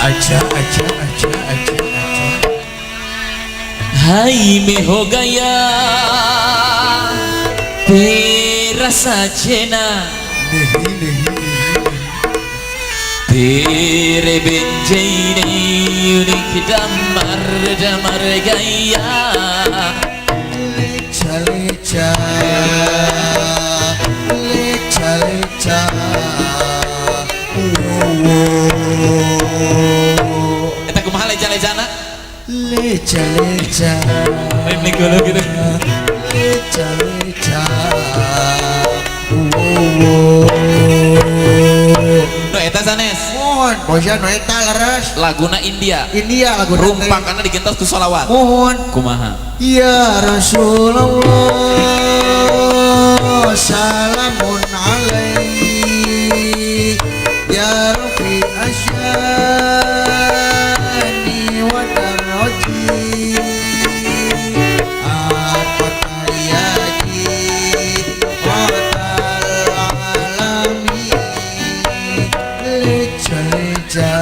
Aja aja aja aja aja. Hai me ho gaya tera sajena. Nehi nehi nehi. Tere bin jaini unik damar damar gaya. Leca leca leca leca. Eta kumaha leca-lecana? Leca leca. Lain geuleuh gitu. Leca leca. Nu eta sanes. Mohon, bosan nu eta leres. Laguna India. India laguna Rumpakana digentos ku sholawat. Mohon. Kumaha? Ya Rasulullah salamun alaik ya Rafi asyani wa daraji atayati qatal alami leca leca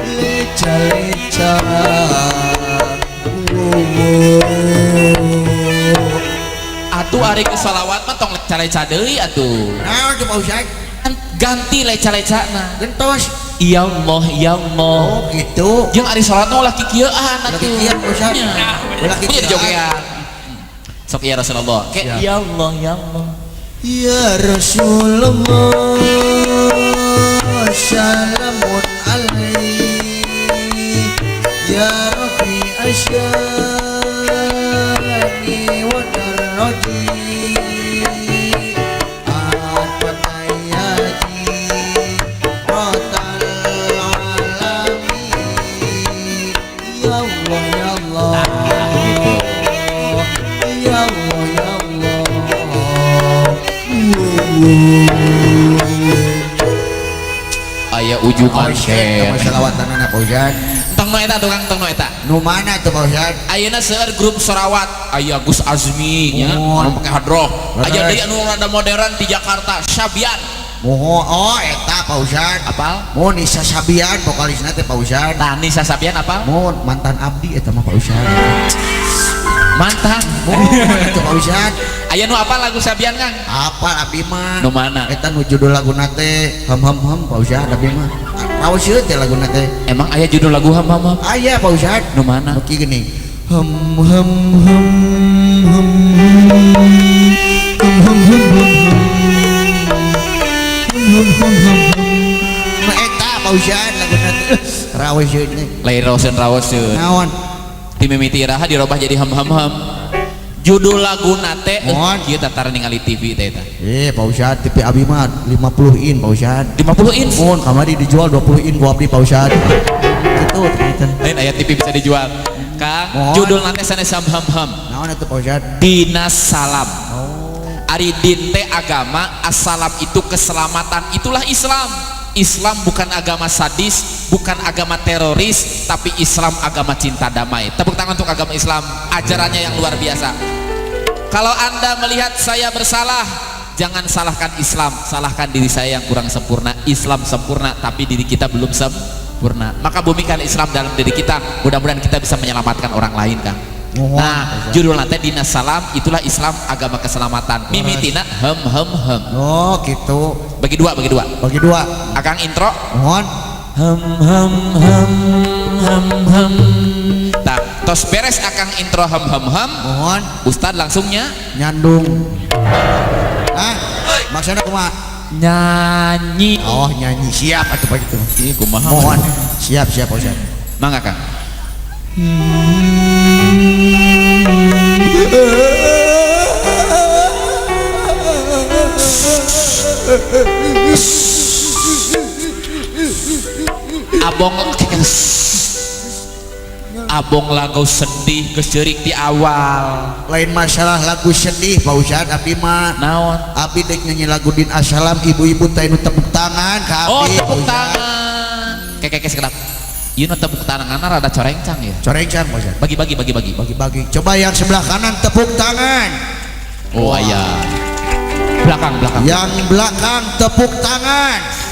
leca leca. Atuh ari ke sholawat mah tong leca-leca deui atuh. Naon tuh Pak Ustad? Ganti leca-lecana. Gentos. Ya Allah, ya Allah. Oh gitu. Jeung ari salat mah ulah kikieuan atuh. Ulah kikieuan, Pak Ustad. Nya. Ulah Punya kikieuan. dijogean. Sok ya Rasulullah. Ke Ya. ya Allah, ya Allah. Ya Rasulullah salamun alaik ya Rabbi asyani wa daraji atayati qatal alami ya Allah ya Allah ya Allah ya Allah. Aya ujungan Oh, shit, teh. salawatanana Pak Ustad. Tong nu eta tukang tong nu eta. Nu mana tuh Pak Ustad? Ayeuna seueur grup sorawat, aya Gus Azmi nya, Mohon. anu pake hadroh. Aya Leres. deui anu rada modern di Jakarta, Syabian. Mohon, oh eta Pak Ustad. Apal? Mohon Nisa Sabian vokalisna teh Pak Ustad. Tah Nisa Sabian apal? Mohon mantan abdi eta mah Pak Ustad. Mantan. Mohon atuh Pak Ustad. Aya nu apal lagu Sabian Kang? Apal abdi mah. Nu mana? Eta nu judul laguna teh hem hem hem Pak Ustad abdi mah. Raos ieu teh laguna teh. Emang aya judul lagu ham ham ham? Aya Pak Ustad. Nu mana? Nu kieu geuning. Hem hem hem hem hem hem hem hem hem hem hem. Nu eta Pak Ustad laguna teh. Raos ieu teh. Lain raoseun raoseun. Naon? Ti mimiti iraha dirobah jadi ham ham ham. Judul laguna teh Mohon. kieu tataran ningali TV teh eta. Pak Ustad TV abi mah 50 in Pak Ustad. 50 in. Mohon kamari dijual 20 in ku abdi Pak Ustad. Gitu ternyata. Lain aya TV bisa dijual. Kang, Mohon. judul nate sanes ham ham ham. Naon atuh Pak Ustad? Dinas salam. Oh. Ari din teh agama, assalam itu keselamatan, itulah Islam. Islam bukan agama sadis, bukan agama teroris, tapi Islam agama cinta damai. Tepuk tangan untuk agama Islam, ajarannya yang luar biasa. Kalau Anda melihat saya bersalah, jangan salahkan Islam, salahkan diri saya yang kurang sempurna. Islam sempurna, tapi diri kita belum sempurna. Maka bumikan Islam dalam diri kita, mudah-mudahan kita bisa menyelamatkan orang lain, Kang. Mohon, Nah, judul nanti Dinas Salam, itulah Islam agama keselamatan. Mimitina hem hem hem. Oh, gitu. Bagi dua, bagi dua. Bagi dua. Akang intro. Mohon. Hem hem hem hem hem. Tah, tos beres akang intro hem hem hem. Mohon. Ustad langsungnya nyandung. Ah, maksudnya kumaha? Nyanyi. Oh, nyanyi. Siap atuh Pak itu. Ih, kumaha? Mohon. Siap, siap Pak Ustad. Mangga, Kang. Abong Abong lagu sedih geus ceurik di awal. Lain masalah lagu sedih Pak Ustad, abdi mah. Naon? Abdi dek nyanyi lagu Din Assalam, ibu-ibu teh nu tepuk tangan ka abdi. Oh, tepuk tangan. Keke sekedap. Ieu nu tepuk tanganna rada corengcang ya. Corengcang Pak Ustad. Bagi-bagi bagi-bagi. Bagi-bagi. Coba yang sebelah kanan tepuk tangan. Oh iya. Belakang, belakang. Yang belakang tepuk tangan.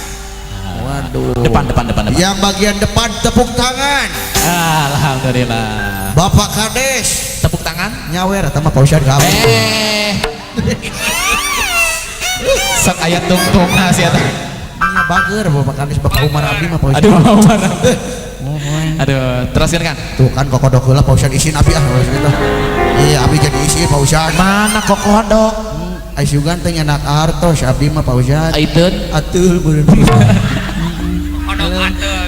Waduh. Depan, depan, depan, depan. Yang bagian depan tepuk tangan. Alhamdulillah. Bapak Kades tepuk tangan. Nyawer eta mah Pak Ustad ka abdi. Sok aya tungtungna sia teh. Nya bager Bapak Kades, Bapak Umar abdi mah Pak Ustad. Aduh, Bapak Umar. Aduh, teruskan kan? Tuh kan kokodok heula Pak Ustad isin abdi ah gitu. Iya, abdi jadi isin Pak Ustad. Mana kokodok? Ai sugan teh nyanak artos abdi mah Pak Ustad. Aiteun ateul beureum.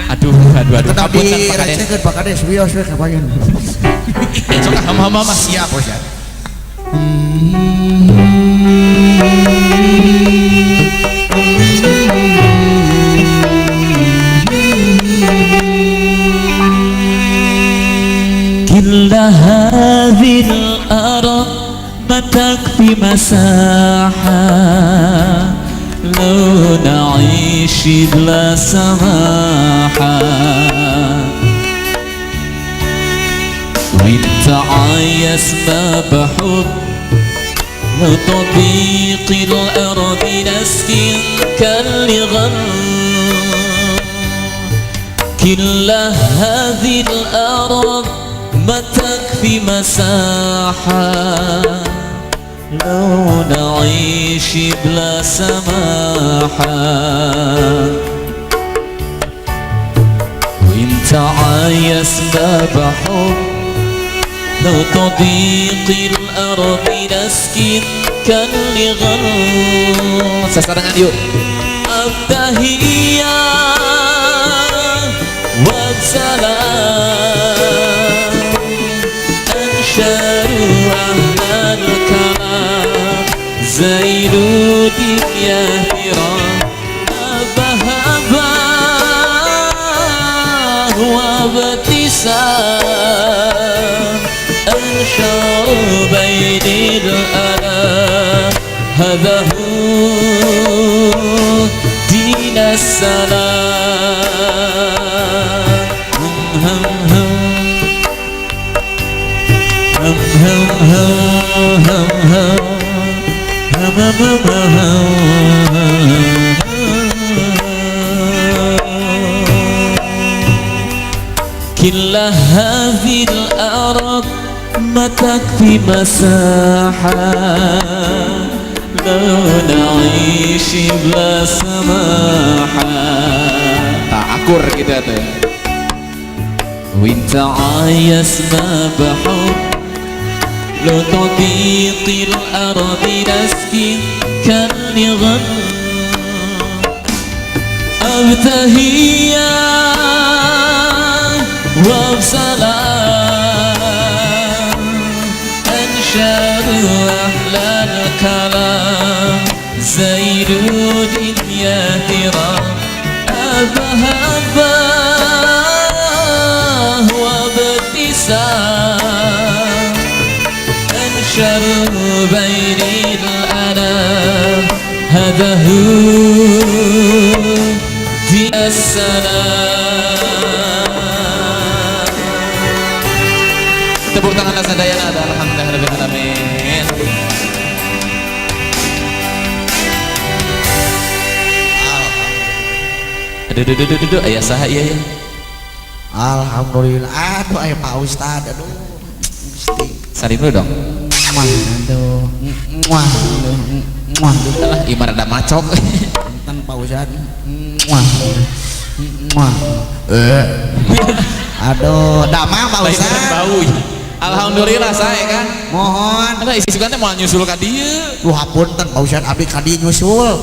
Aduh, aduh, aduh. Tetap direcehkeun Pak Kades, wios we kapayeun. Sok ah, hama-hama mah. Siap Pak Ustad. كل هذه الأرض ما تكفي مساحة لو نعيش بلا سماحة وانت عايزنا بحب لو تضيق الأرض نسكن كالغر كل هذه الأرض ما تكفي مساحة لو نعيش بلا سماحة وانت عايزنا بحب لو تضيق الأرض نسكن كالغر sasarangan yuk التهية والسلام أنشروا أهل الكلام زين دنيا أبهبا وابتسام أنشروا بين الألام هذا هو دين السلام هم هم هم هم هم هم هم هم هم. كل هذه الأرض ما تكفي مساحة لو نعيش بلا سماحة. Tak akur gitu tuh. وانت عايزنا بحب لو تضيق الأرض نسكن كالغر أبتهيا وبسلام أنشروا أهل الكلام زين دنيا ترى أبهبا وابتسام أنشروا بين الأنام هذا هو دين السلام. Tepuk tangan sadayana, alhamdulillah rabbil alamin. Aduh, aduh, aduh, aduh, aya saha ieu ya? Alhamdulillah. Aduh, aya Pak Ustad, aduh. Gusti. Salim dulu dong. Muah, aduh. Muah, aduh. Muah. Alah, ieu mah rada macok. Punten Pak Ustad. Muah. Muah. Aduh, damang Pak Ustad. Bau. Alhamdulillah saya kan. Mohon. Ada isi sugan teh moal nyusul ka dieu. Duh, hapunten Pak Ustad, abdi ka dieu nyusul.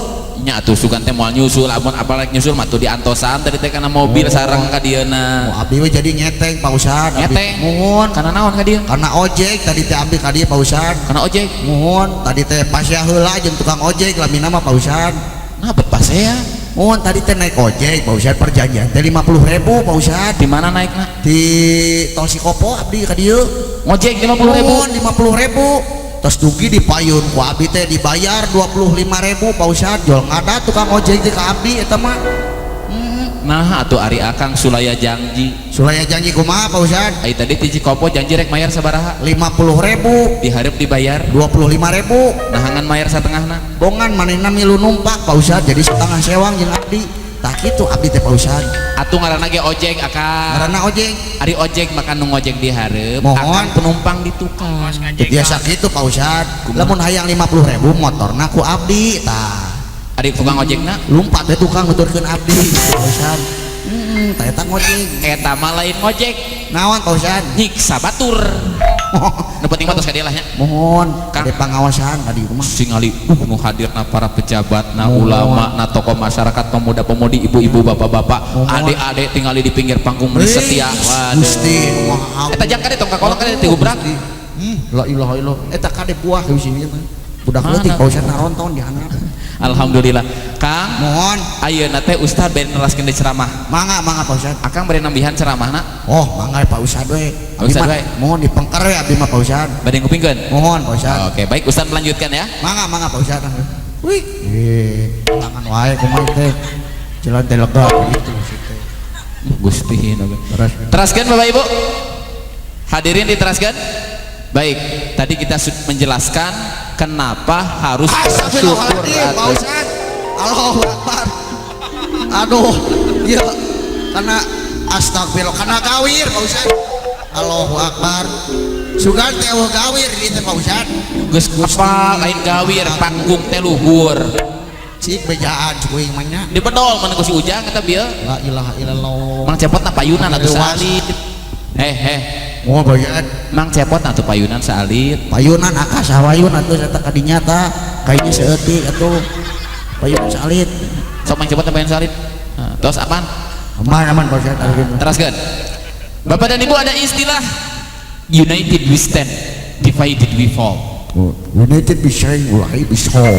Nya atuh sugan teh moal nyusul, amun apalagi nyusul mah tuh diantosan tadi teh kana mobil sareng ka dieuna. Oh, abdi we jadi ngeteng Pak Ustad. Ngeteng. Mohon. Kana naon ka dieu? Kana ojek tadi teh abdi ka dieu Pak Ustad. Kana ojek. Mohon, tadi teh pasea heula jeung tukang ojek lamina mah Pak Ustad. Nah, bet pasea. Mohon tadi teh naik ojek Pak Ustad, perjanjian teh 50.000 Pak Ustad. Di mana naikna? Di Tol Sikopo abdi ka dieu. Ngojek 50.000. Mohon 50.000. Terus dugi di payun ku abdi teh dibayar 25.000 Pak Ustad. Jol ngada tukang ojek teh ka abdi eta mah. Nah atuh ari akang sulaya janji. Sulaya janji kumaha Pak Ustad? Ai tadi ti Cikopo janji rek mayar sabaraha? 50.000. Dihareup dibayar 25.000. Nah ngan mayar satengahna. Bongan manehna milu numpak Pak Ustad jadi setengah sewang jeung abdi. Tah kitu abdi teh Pak Ustad. Atuh ngaranna ge ojek akang. Ngaranna ojek. Ari ojek makan nu ngojek dihareup, mohon akang penumpang di tukang. Biasa kitu Pak Ustad. Lamun hayang 50.000 motorna ku abdi tah. Ari tukang ojekna lumpat teh tukang nuturkeun abdi Pak Ustad. Tah eta ngojek. Eta mah lain ngojek. Naon Pak Ustad? Nyiksa batur. Nu penting mah tos ka dieu lah nya. Mohon Kang kade pangawasan ka dieu mah. Singali nu hadirna para pejabat na ulama na tokoh masyarakat pemuda-pemudi ibu-ibu bapak-bapak adik-adik tingali di pinggir panggung meni setia. Waduh. Gusti maha. Eta jang kade tong ka kolong kade tigubrak. La ilaha illallah. Eta kade buah ke sini mah. Budak leutik Pak Ustad naronton di handap. Alhamdulillah. Kang, mohon ayeuna teh Ustad bade neraskeun deui ceramah. Mangga mangga Pak Ustad. Akang bade nambihan ceramahna? Oh, mangga Pak Ustad we. Abdi mah mohon dipengker we abdi mah Pak Ustad. Bade ngupingkeun? Mohon Pak Ustad. Oke, baik Ustad melanjutkan ya. Mangga mangga Pak Ustad. Wih. Tangan wae kumaha teh. Jalan teh lega gitu teh. Gusti teraskeun Bapak Ibu. Hadirin diteraskeun. Baik, tadi kita sudah menjelaskan kenapa harus bersyukur. Pak Ustad. Allahu Akbar. Aduh, iya karena astagfirullah karena gawir Pak Ustad. Allahu Akbar. Sugan teh eueuh gawir di teh Pak Ustad. Geus apa lain gawir panggung teh luhur. Cik bejaan kuing mah nya. Dibedol mana ku si Ujang eta bieu. La ilaha illallah. Mang cepotna payunan atuh saalit. Oh, bagian. Mang cepot atuh payunan saalit. Payunan akas hawayun atuh eta kadinya ta. Kayaknya seeutik atuh. Payunan saalit. Sok mang cepot payunan saalit. Nah, terus apaan? Aman aman Pak Ustad. Teraskeun. Bapak dan Ibu ada istilah united we stand, divided we fall. Oh, united we stand, divided we fall.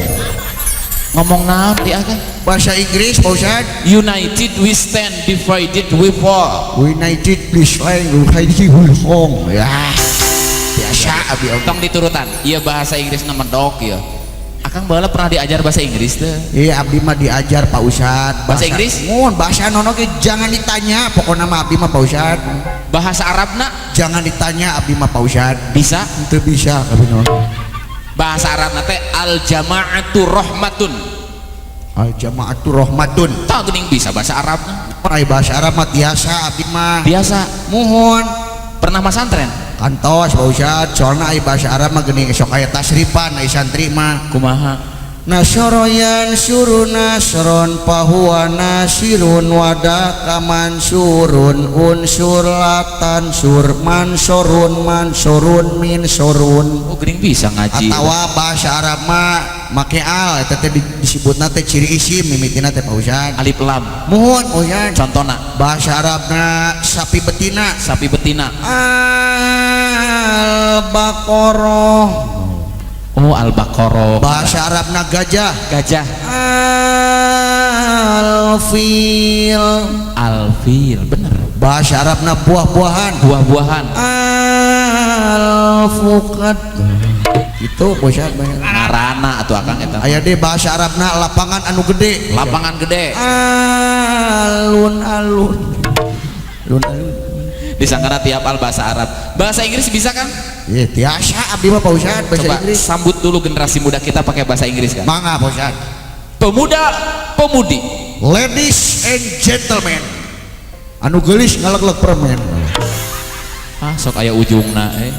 Ngomong naon di akang? Bahasa Inggris Pak Ustad. United we stand, divided we fall. United we stand, divided we fall. Ya. Biasa abdi tong diturutan. Ieu bahasa Inggrisna medok ieu. Akang baheula pernah diajar bahasa Inggris teh? Iya abdi mah diajar Pak Ustad. Bahasa Inggris? Mun bahasa nono ge jangan ditanya pokona mah abdi mah Pak Ustad. Bahasa Arabna? Jangan ditanya abdi mah Pak Ustad. Bisa? Teu bisa abdi mah. Bahasa Arabna teh al jamaatu rahmatun. Al jamaatu rahmatun. Tah geuning bisa bahasa Arabna. Ai bahasa Arab mah biasa abdi mah. Biasa. Muhun. Pernah masantren? Kantos Pak Ustad, soalna ai bahasa Arab mah geuning sok aya tasrifan ai santri mah. Kumaha? Nasroyan suru nasron pahuwa nasirun wadaka mansurun unsur latan sur mansorun mansorun min sorun. Oh geuning bisa ngaji. Atawa bahasa Arab mah make al eta teh disebutna teh ciri isim mimitina teh Pak Ustad. Alif lam. Muhun Pak Ustad. Contona bahasa Arabna sapi betina. Sapi betina. Al-Baqarah. Oh Al-Baqarah. Bahasa Arabna gajah. Gajah. Al-Fil. Al-Fil, bener. Bahasa Arabna buah-buahan. Buah-buahan. Al-Fuqad. Itu bahasa ngarana atuh akang eta. Aya deui bahasa Arabna lapangan anu gede. Lapangan gede. Alun-alun. Alun-alun. Disangkana tiap al bahasa Arab. Bahasa Inggris bisa kan? Iya, biasa abdi mah Pak Ustad bahasa Coba Inggris. Sambut dulu generasi muda kita pakai bahasa Inggris kan? Mangga Pak Ustad. Pemuda, pemudi. Ladies and gentlemen. Anu geulis ngaleg-leg permen. Ah, sok aya ujungna eh.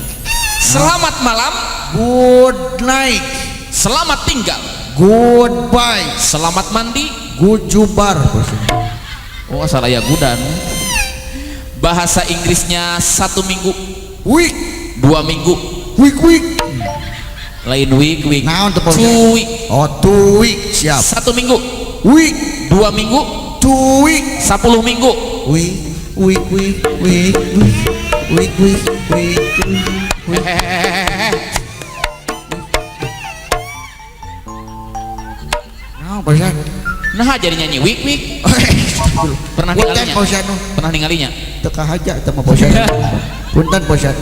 Selamat malam. Good night. Selamat tinggal. Goodbye. Selamat mandi. Gujubar. Oh, asal aya gudan. Bahasa Inggrisnya 1 minggu. Week. 2 minggu. Week week. Lain week week. Naon teu Pak? 2 week. Oh, 2 week siap. 1 minggu. Week. 2 minggu. 2 week. 10 minggu. Week week week week week week week week. Naon Pak Ustad? Nah, Nah, jadi nyanyi wik wik. Pernah Punten ningalinya? Pak Ustad. Pernah ningalinya? Teu kahaja eta mah, Pak Ustad. Punten, Pak Ustad.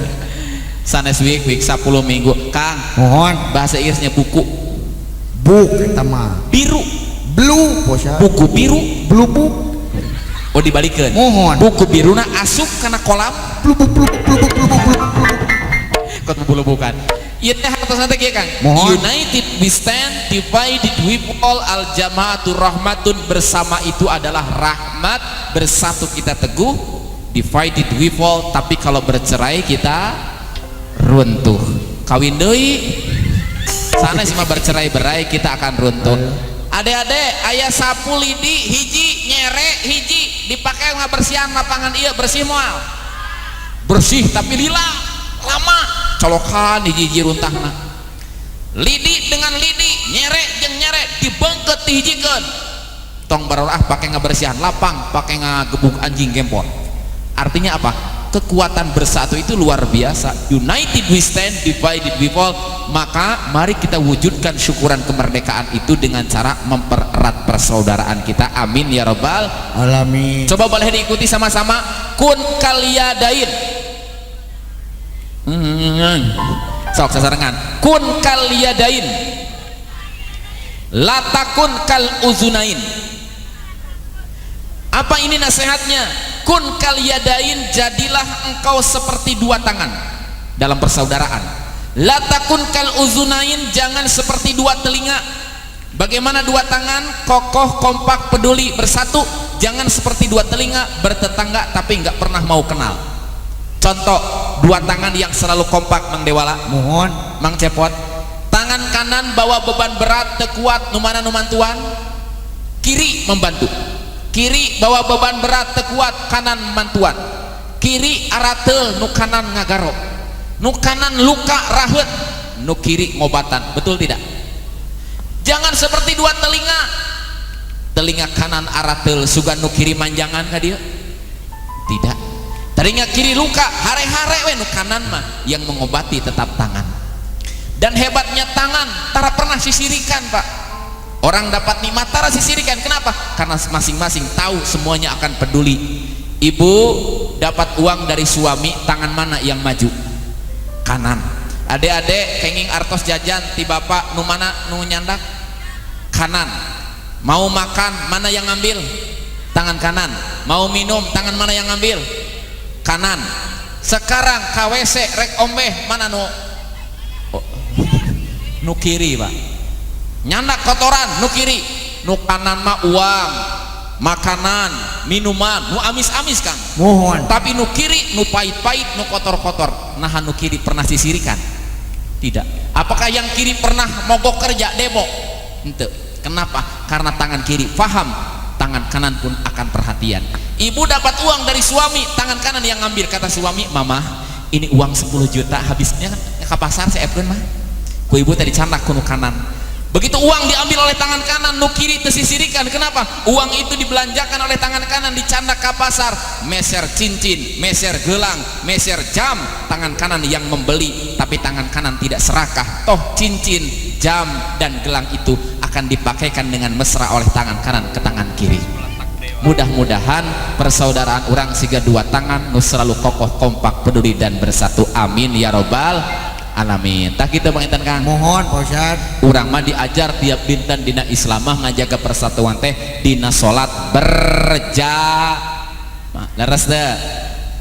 Sanes wik wik 10 minggu, Kang. Mohon. Bahasa Inggrisnya buku? Book eta mah. Biru? Blue, Pak Ustad. Buku biru? Blue book. Oh, dibalikeun. Mohon. Buku biruna asup kana kolam. Blue book, blue book, blue book, blue book, blue book, blue book. Kot bukan. Ieu teh hartosna teh kieu, Kang. Mohon. United we stand, divided we fall, al jamaatu rahmatun. Bersama itu adalah rahmat, bersatu kita teguh, divided we fall, tapi kalau bercerai kita runtuh. Kawin deui sanes mah bercerai-berai kita akan runtuh. Ade-ade, aya sapu lidi hiji, nyere hiji, dipakai ngabersihan lapangan ieu, bersih moal? Bersih, tapi lila, lama, colokan hiji-hiji runtahna. Lidi dengan lidi, nyere jeung nyere, dibengket, dihijikeun, tong barorah pakai ngabersihan lapang, pakai ngagebuk anjing gempor. Artinya apa? Kekuatan bersatu itu luar biasa. United we stand, divided we fall. Maka mari kita wujudkan syukuran kemerdekaan itu dengan cara mempererat persaudaraan kita. Amin ya robbal alamin. Coba boleh diikuti sama-sama. Kun kalyadain. Sok sasarengan. Kun kalyadain, latakun kal uzunain. Apa ini nasihatnya? Kun kalyadain, jadilah engkau seperti dua tangan dalam persaudaraan. Latakun kal uzunain, jangan seperti dua telinga. Bagaimana dua tangan kokoh, kompak, peduli, bersatu, jangan seperti dua telinga bertetangga tapi nggak pernah mau kenal. Contoh dua tangan yang selalu kompak, Mang Dewala. Mohon. Mang Cepot, tangan kanan bawa beban berat teu kuat, nu mana nu mantuan? Kiri membantu. Kiri bawa beban berat teu kuat, kanan mantuan. Kiri arateul, nu kanan ngagaro. Nu kanan luka raheut, nu kiri ngobatan. Betul tidak? Jangan seperti dua telinga. Telinga kanan arateul, sugan nu kiri manjangan ka dieu? Tidak. Telinga kiri luka hare-hare we, nu kanan mah yang mengobati tetap tangan. Dan hebatnya tangan, tara pernah sisirikan, Pak. Orang dapat nikmat tara sisirikan. Kenapa? Karena masing-masing tahu semuanya akan peduli. Ibu dapat uang dari suami, tangan mana yang maju? Kanan. Adik-adik kenging artos jajan ti bapak, nu mana nu nyandak? Kanan. Mau makan, mana yang ngambil? Tangan kanan. Mau minum, tangan mana yang ngambil? Kanan. Sekarang ka WC rek ombeh, mana nu? Oh. Nu kiri, Pak. Nyandak kotoran nu kiri. Nu kanan mah uang, makanan, minuman nu amis-amis, Kang. Mohon. Tapi nu kiri nu pahit-pahit, nu kotor-kotor. Nah, nu kiri pernah sisirikan? Tidak. Apakah yang kiri pernah mogok kerja, demo? Ente. Kenapa? Karena tangan kiri faham, tangan kanan pun akan perhatian. Ibu dapat uang dari suami, tangan kanan yang ngambil. Kata suami, "Mama, ini uang 10 juta habisnya kan ke pasar saya mah." Ku ibu tadi candak ku nu kanan. Begitu uang diambil oleh tangan kanan, nu kiri tersisirikan. Kenapa? Uang itu dibelanjakan oleh tangan kanan, dicandak ke pasar, meser cincin, meser gelang, meser jam. Tangan kanan yang membeli, tapi tangan kanan tidak serakah. Toh cincin, jam, dan gelang itu akan dipakaikan dengan mesra oleh tangan kanan ke tangan kiri. Mudah-mudahan persaudaraan urang siga dua tangan nu selalu kokoh, kompak, peduli, dan bersatu. Amin ya robbal alamin. Tah kitu, Bang Intan, Kang. Mohon, Pak Ustad. Urang mah diajar tiap dinten dina Islamah ngajaga persatuan teh dina salat berjamaah. Leres teu?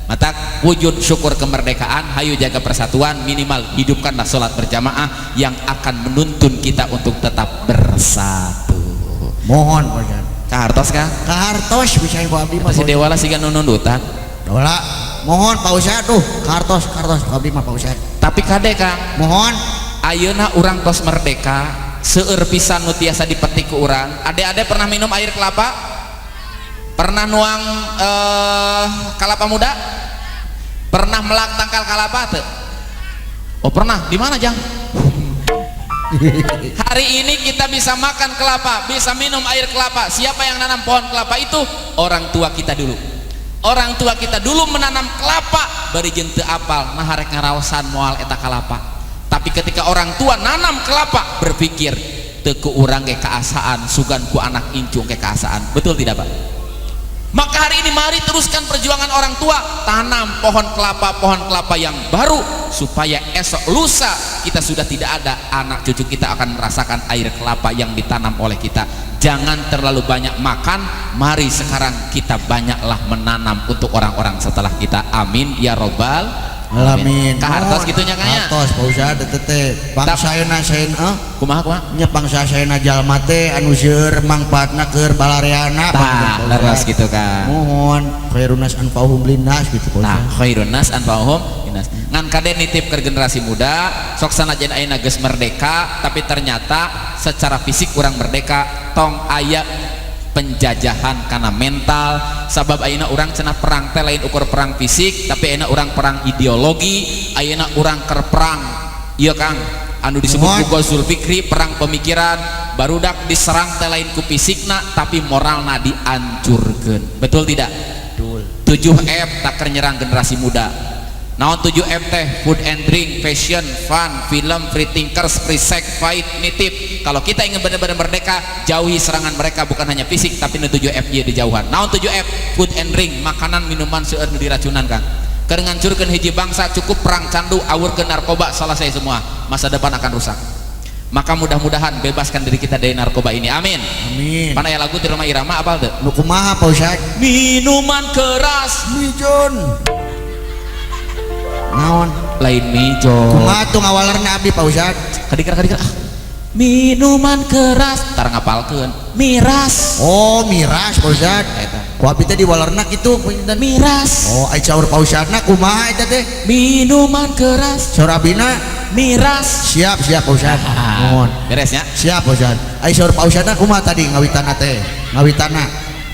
Matak wujud syukur kemerdekaan, hayu jaga persatuan, minimal hidupkanlah salat berjamaah yang akan menuntun kita untuk tetap bersatu. Mohon, Pak Ustad. Kahartos, Kang? Kahartos bisa ku abdi mah. Si Dewala siga nunundutan. Dola. Mohon, Pak Ustad tuh. Kahartos, kahartos ku abdi mah, Pak Ustad. Tapi kade, Kang. Mohon. Ayeuna urang tos merdeka, seueur pisan nu tiasa dipetik ku urang. Ade-ade pernah minum air kelapa? Pernah nuang kelapa muda? Pernah melak tangkal kelapa teu? Oh, pernah. Di mana, Jang? Hari ini kita bisa makan kelapa, bisa minum air kelapa. Siapa yang nanam pohon kelapa itu? Orang tua kita dulu. Orang tua kita dulu menanam kelapa, bari jeung teu apal, nah rek ngaraosan moal eta kalapa. Tapi ketika orang tua nanam kelapa, berpikir Teu ku urang ge kaasaan, sugan ku anak incu ge kaasaan. Betul tidak, Pak? Maka hari ini mari teruskan perjuangan orang tua, tanam pohon kelapa yang baru supaya esok lusa kita sudah tidak ada, anak cucu kita akan merasakan air kelapa yang ditanam oleh kita. Jangan terlalu banyak makan, mari sekarang kita banyaklah menanam untuk orang-orang setelah kita. Amin ya robbal alamin. Kahartos kitu nya kanya. Hartos Pak Ustad eta teh. Bangsaeuna saeuna Kumaha kumaha? Nya bangsa saeuna jalma teh anu seueur mangfaatna keur balareana. Tah, leres gitu kan. Mohon khairun nas anfa'uhum linnas gitu Pak Nah, Ustad. khairun nas anfa'uhum linnas. Ngan kade nitip ke generasi muda, sok sanajan ayeuna geus merdeka, tapi ternyata secara fisik kurang merdeka, tong aya penjajahan karena mental. Sabab ayeuna urang cenah perang teh lain ukur perang fisik, tapi ayeuna urang perang ideologi, ayeuna urang keur perang ieu Kang, anu disebut ku Zulfikri perang pemikiran. Barudak diserang teh lain ku fisikna tapi moralna diancurkeun. Betul tidak? Betul. 7F tak keur nyerang generasi muda. Naon 7F teh? Food and drink, fashion, fun, film, free thinkers, free sex, fight, nitip. Kalau kita ingin benar-benar merdeka, jauhi serangan mereka bukan hanya fisik tapi nu 7F ieu dijauhan. Naon 7F? Food and drink, makanan minuman seueur nu diracunan Kang. Keur ngancurkeun hiji bangsa cukup perang candu, awurkeun narkoba, selesai semua. Masa depan akan rusak. Maka mudah-mudahan bebaskan diri kita dari narkoba ini. Amin. Amin. Mana ya lagu di Rhoma Irama apal teu? Nu kumaha Pak Ustad? Minuman keras Mijon. Naon? Lain mijo. Kumaha tuh ngawalerna abdi Pak Ustad? Kadikar kadikar. Ah. Minuman keras tar ngapalkeun. Miras. Oh, miras Pak Ustad. Eta. Ku abdi teh diwalerna kitu punten. Miras. Oh, ai saur Pak Ustadna kumaha eta teh? Minuman keras. Saur abina miras. Siap, siap Pak Ustad. Mohon. Beresnya? Siap Pak Ustad. Ai saur Pak Ustadna kumaha tadi ngawitana teh? Ngawitana.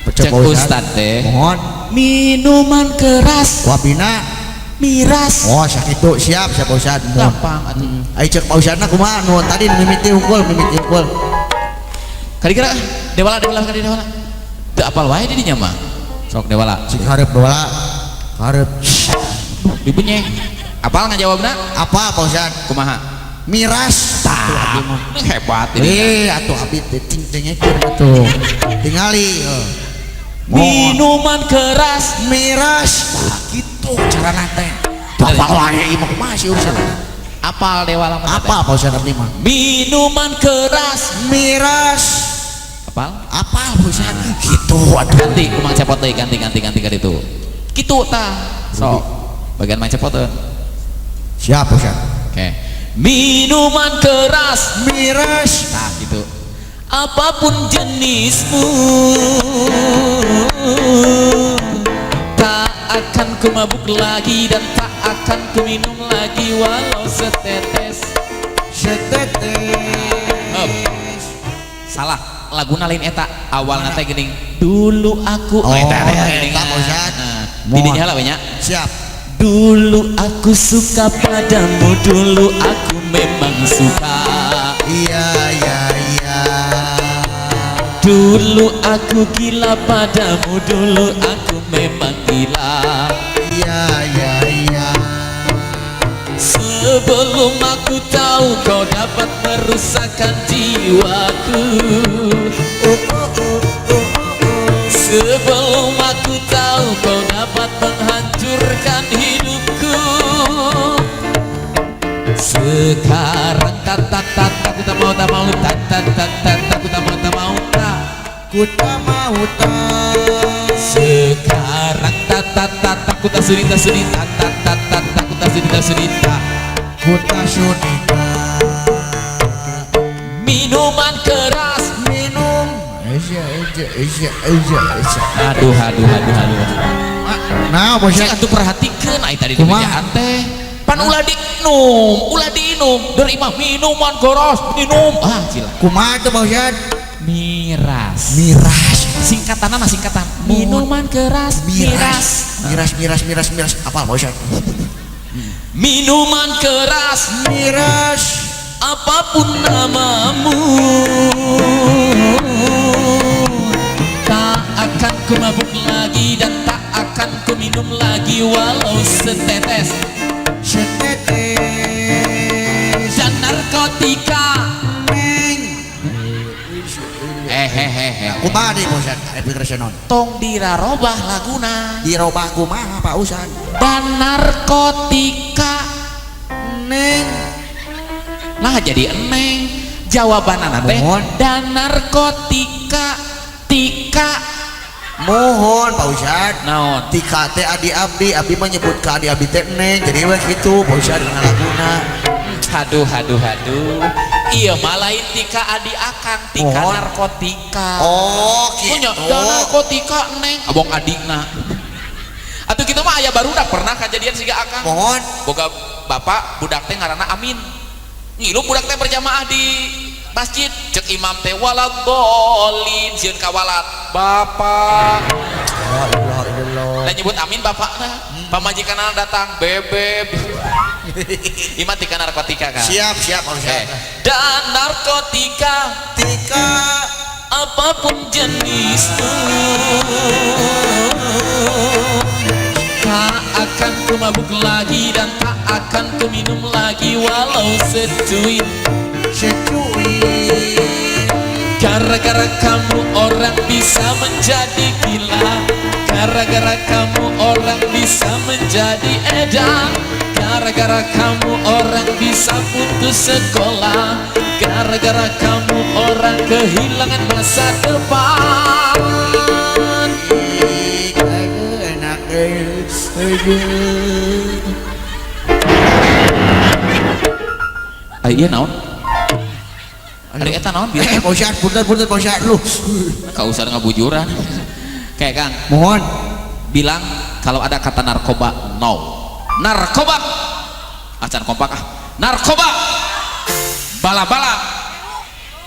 Cek Ustad teh. Mohon. Minuman keras. Ku abina miras. Oh, sakitu. Siap, siap Pak Ustad. Mohon. Gampang atuh. Ai cek Pak Ustadna kumaha nuhun tadi mimiti unggul, mimiti unggul. Kira-kira dewala dewala kali dewala. Teu apal wae di dinya mah. Sok dewala. Cik hareup dewala. Hareup. Dibenyeng. Apal ngajawabna? Apa Pak Ustad? Kumaha? Miras. Tah, hebat ini. Atuh abdi teh cing cengekeun atuh. Tingali. Minuman keras miras. Tah kitu carana teh. Apal wae ieu mah kumaha sih urusan? Apal dewala mah. Apa Pak Ustad abdi mah? Minuman keras miras. Apal? Apal Pak Ustad. Kitu atuh. Ganti ku Mang Cepot deui, ganti ganti ganti ka ditu. Kitu tah. Sok. Bagian Mang Cepot teh. Siap Pak Ustad. Oke. Minuman keras miras. Tah gitu. Apapun jenismu tak akan ku mabuk lagi dan tak akan ku minum lagi walau setetes. Setetes. Up. Salah, laguna lain eta. Awalna teh geuning dulu aku. Oh, eta teh geuning. eta Pak Ustad. Nah, didinya heula we nya. Siap. Dulu aku suka padamu, dulu aku memang suka. Iya, iya, iya. Dulu aku gila padamu, dulu aku memang gila. Iya, iya, iya. Sebelum aku tahu kau dapat merusakkan jiwaku. Oh, oh, oh, oh, oh. Sebelum aku tahu kau dapat menghancurkan hidupku. Sekarang tak tak tak tak ku tak mau tak mau tak tak tak tak tak ku tak mau tak mau tak ku tak mau tak. Sekarang tak tak tak tak ku tak sudi tak sudi tak tak tak tak tak ku tak sudi tak sudi tak ku tak sudi tak. Minuman keras minum. Aja aja aja aja aja. Aduh aduh aduh aduh. Nah, bos atuh perhatikeun ai tadi di bejaan teh. Pan ulah diinum dari imah minuman keras minum. Ah, cila. Kumaha tuh Bang Ustad? Miras. Miras. Singkatanna mah singkatan. Minuman keras miras. Miras miras miras miras. Apa Bang Ustad? Minuman keras miras. Apapun namamu tak akan ku mabuk lagi dan tak akan ku minum lagi walau setetes. Setetes. Dan narkotika. Neng. Kumaha deui Pak Ustad? Rek naon? Tong dirarobah laguna. Dirobah kumaha Pak Ustad? Dan narkotika neng. Nah jadi eneng. Jawabanana teh dan narkotika tika. Mohon Pak Ustad. Naon? Tika teh adi abdi, abdi menyebut ka adi abdi teh neng. Jadi we kitu Pak Ustad kana laguna. Aduh aduh aduh. Iya malah tika adi akang, tika Mohon. Narkotika. Oh gitu. Punya dan narkotika neng, abong adikna. Atau kita mah ayah baru udah pernah kejadian siga akang. Mohon. Boga bapak budak teh ngaranna Amin. Ngilu budak teh berjamaah di masjid, cek imam teh waladolin sieun kawalat. Bapak. La ilaha illallah. Dan nyebut Amin bapakna. Pamajikanna datang bebeb. Ima tika narkotika kan. Siap siap Pak Ustad. Dan narkotika tika apapun jenismu, tak akan ku mabuk lagi dan tak akan ku minum lagi walau secuil secuil. Gara-gara kamu orang bisa menjadi gila, gara-gara kamu orang bisa menjadi edan, gara-gara kamu orang bisa putus sekolah, gara-gara kamu orang kehilangan masa depan. Enak. Iya naon? Ari eta naon bieu? Pak Ustad, punten Pak Ustad lu. Kausar ngabujuran. Kayak Kang, mohon bilang kalau ada kata narkoba no. Narkoba. Acan kompak ah. Narkoba. Bala-bala.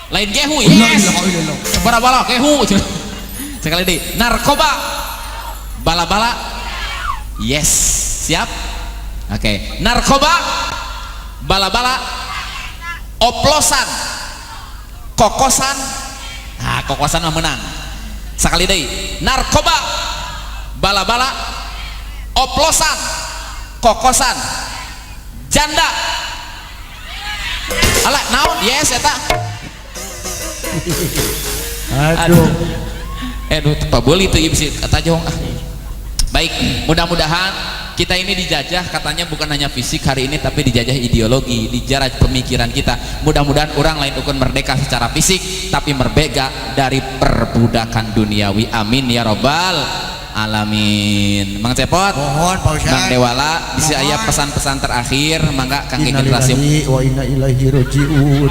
Lain gehu, yes. Bala-bala gehu. Sekali deui, narkoba. Bala-bala. Yes. Siap? Oke. Narkoba. Bala-bala. Oplosan. Kokosan. Nah, kokosan mah menang. Sekali deui, narkoba. Bala-bala. Oplosan. Kokosan. Janda. Alah, naon? Yes eta. Aduh. Aduh, pabeuli teu ieu bisi tajong ah. Baik, mudah-mudahan kita ini dijajah katanya bukan hanya fisik hari ini tapi dijajah ideologi, dijarah pemikiran kita. Mudah-mudahan orang lain ukun merdeka secara fisik tapi merdeka dari perbudakan duniawi. Amin ya robbal alamin. Mang Cepot, mohon Pak Ustad. Mang Dewala, bisa aya pesan-pesan terakhir mangga kangge generasi. Innalillahi wa inna ilaihi rajiun.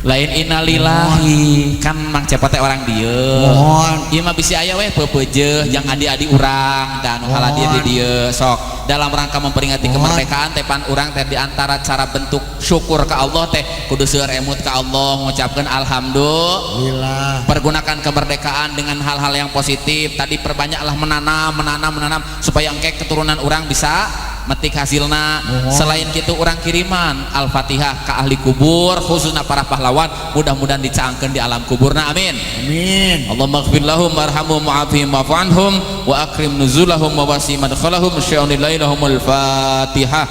Lain innalillahi, kan Mang Cepot teh orang dieu. Mohon. Ieu mah bisi aya we peupeujeuh jang adi-adi urang dan nu haladir di dieu sok. Dalam rangka memperingati kemerdekaan teh pan urang teh di antara cara bentuk syukur ke Allah teh kudu seueur emut ka Allah ngucapkeun alhamdulillah. Pergunakan kemerdekaan dengan hal-hal yang positif. Tadi perbanyaklah menanam, menanam, menanam supaya engke keturunan orang bisa metik hasilna. Selain gitu orang kiriman Al-Fatihah ke ahli kubur khususnya para pahlawan, mudah-mudahan dicaangkeun di alam kuburna. Amin. Amin. Allahumma ighfir lahum warhamhum wa'afihim wa'fu anhum wa akrim nuzulahum wa wasi madkhalahum sya'unillahi lahumul Fatihah.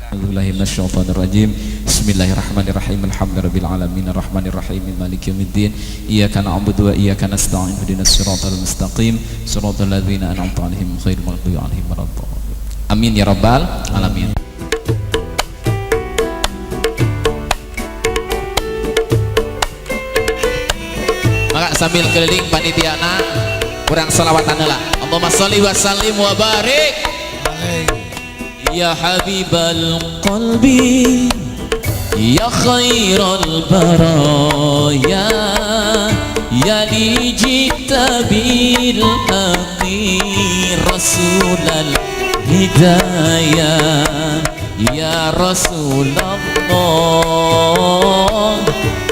A'udzubillahi minasyaitonir rajim. Bismillahirrahmanirrahim. Alhamdulillahirabbil alamin arrahmanirrahim maliki yaumiddin. Iyyaka na'budu wa iyyaka nasta'in ihdinas siratal mustaqim siratal ladzina an'amta 'alaihim ghairil maghdubi 'alaihim waladdallin. Amin ya rabbal alamin. Maka sambil keliling panitiana kurang selawatan heula. Allahumma sholli wa sallim wa barik ya habibal qalbi ya khairal baraya ya li jita bil haqi rasulal hidayah ya Rasulullah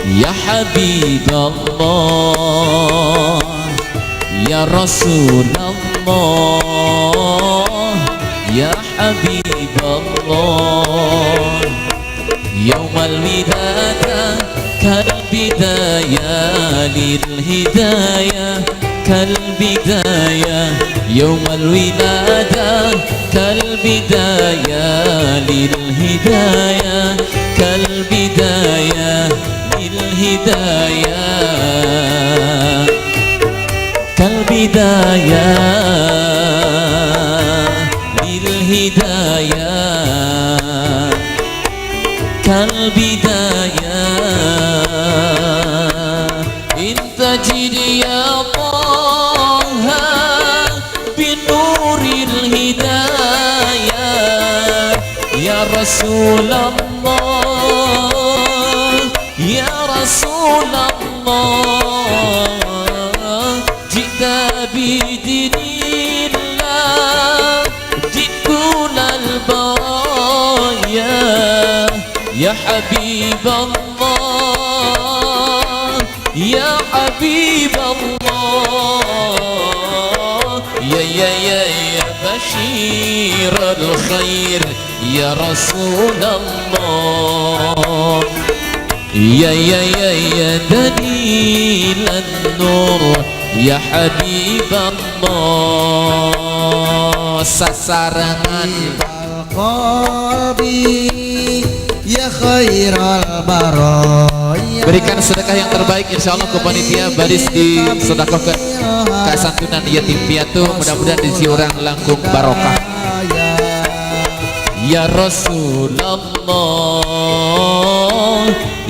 ya Habiballah ya Rasulullah ya Habiballah yaumal widadah kal bidayah lil hidayah kal bidayah yaumal wiladah kal bidayah lil hidayah kal bidayah lil hidayah. Kalbidaya lil hidayah kalbidaya in tajid ya Taha binuril hidayah ya Rasulullah ya Rasulullah jita bidinillah jitunal baraya ya Habib Allah ya Habib Allah ya ya ya ya Bashir al-khair ya Rasul Allah ya ya ya ya dalil an-nur ya Habib Allah sasarangan qalbi ya khairal baraya. Berikan sedekah yang terbaik insyaallah ke panitia baris di sedekahkeun ka santunan yatim piatu, mudah-mudahan di orang langkung barokah. Ya Rasulullah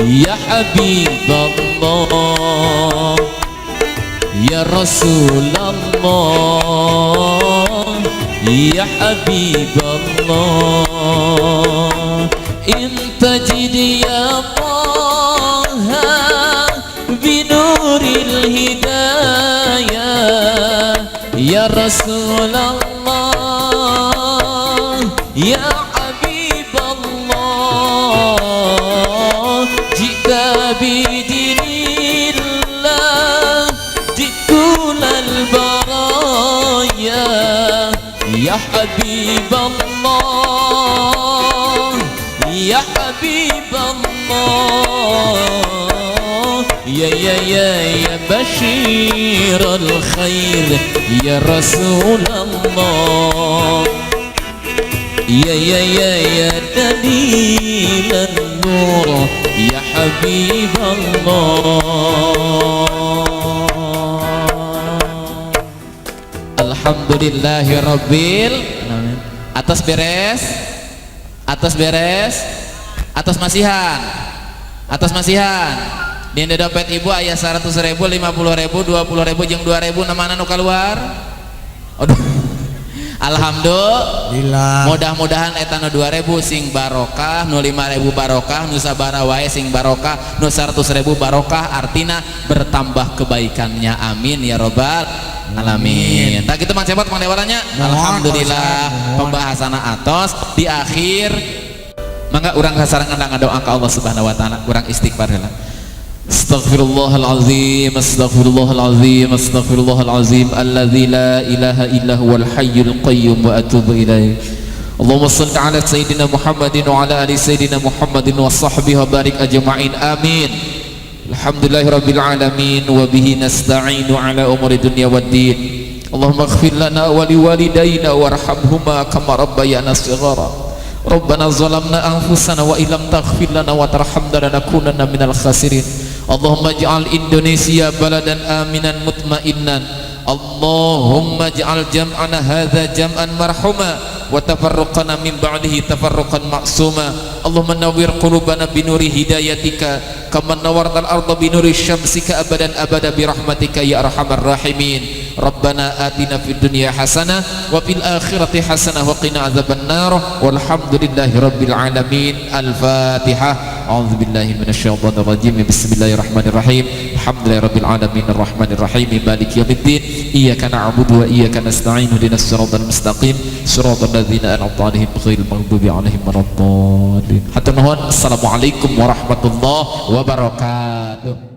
ya Habib Allah ya Rasulullah ya Habib Allah in tajid ya Taha binuril hidayah ya Rasulullah ya Habib Allah jita bidinillah jitunal baraya ya Habib Allah ya Habib Allah ya ya ya ya Bashir al-khair ya Rasul Allah ya ya ya ya dalil an-nur ya Habib Allah. Alhamdulillahi rabbil alamin. Atas beres, atas beres, atas masihan, atas masihan. Di dompet ibu ayah 100.000, 50.000, 20.000, jeung 2.000 namana nu kaluar. Aduh. Alhamdulillah. Mudah-mudahan eta nu 2.000 sing barokah, nu 5.000 barokah, nu sabara wae sing barokah, nu 100.000 barokah, artina bertambah kebaikannya. Amin ya robbal alamin. Nah gitu Mang Cepot, Mang Dewaranya. Alhamdulillah pembahasanna atos di akhir mangga urang sasarengan ngadoa ka Allah Subhanahu wa taala, urang istighfar heula. Astaghfirullahalazim, astaghfirullahalazim, astaghfirullahalazim alladzi la ilaha illa huwal hayyul qayyum wa atubu ilaih. Allahumma shalli ala sayyidina Muhammadin wa ala ali sayyidina Muhammadin wa sahbihi wa barik ajma'in. Amin. Alhamdulillahirabbil alamin wa bihi nasta'inu ala umuri dunya waddin. Allahumma ighfir lana wa liwalidayna warhamhuma kama rabbayana shighara. Rabbana zalamna anfusana wa illam taghfir lana wa tarhamna lanakunanna minal khasirin. Allahumma ij'al Indonesia baladan aminan mutmainnan. Allahumma ij'al jam'ana hadza jam'an marhuma wa tafarruqana min ba'dihi tafarruqan ma'suma. Allahumma nawwir qulubana binuri hidayatika kama nawwartal arda binuri syamsika abadan abada birahmatika ya arhamar rahimin. Rabbana atina fid dunya hasanah wa fil akhirati hasanah wa qina adzabannar. Walhamdulillahi rabbil alamin. Al-Fatihah. A'udzu billahi minasyaitonir rajim. Bismillahirrahmanirrahim. Alhamdulillahi rabbil alamin arrahmanir rahim maliki yaumiddin. Iyyaka na'budu wa iyyaka nasta'in ihdinas siratal mustaqim siratal ladzina an'amta 'alaihim ghairil maghdubi 'alaihim waladdallin. Hatur nuhun. Assalamualaikum warahmatullahi wabarakatuh.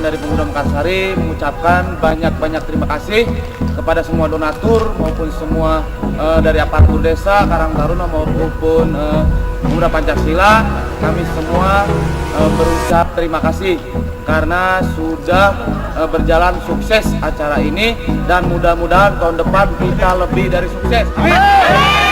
Perwakilan dari Pemuda Mekarsari mengucapkan banyak-banyak terima kasih kepada semua donatur maupun semua dari aparatur desa Karang Taruna maupun Pemuda Pancasila. Kami semua berucap terima kasih karena sudah berjalan sukses acara ini dan mudah-mudahan tahun depan kita lebih dari sukses. Amin.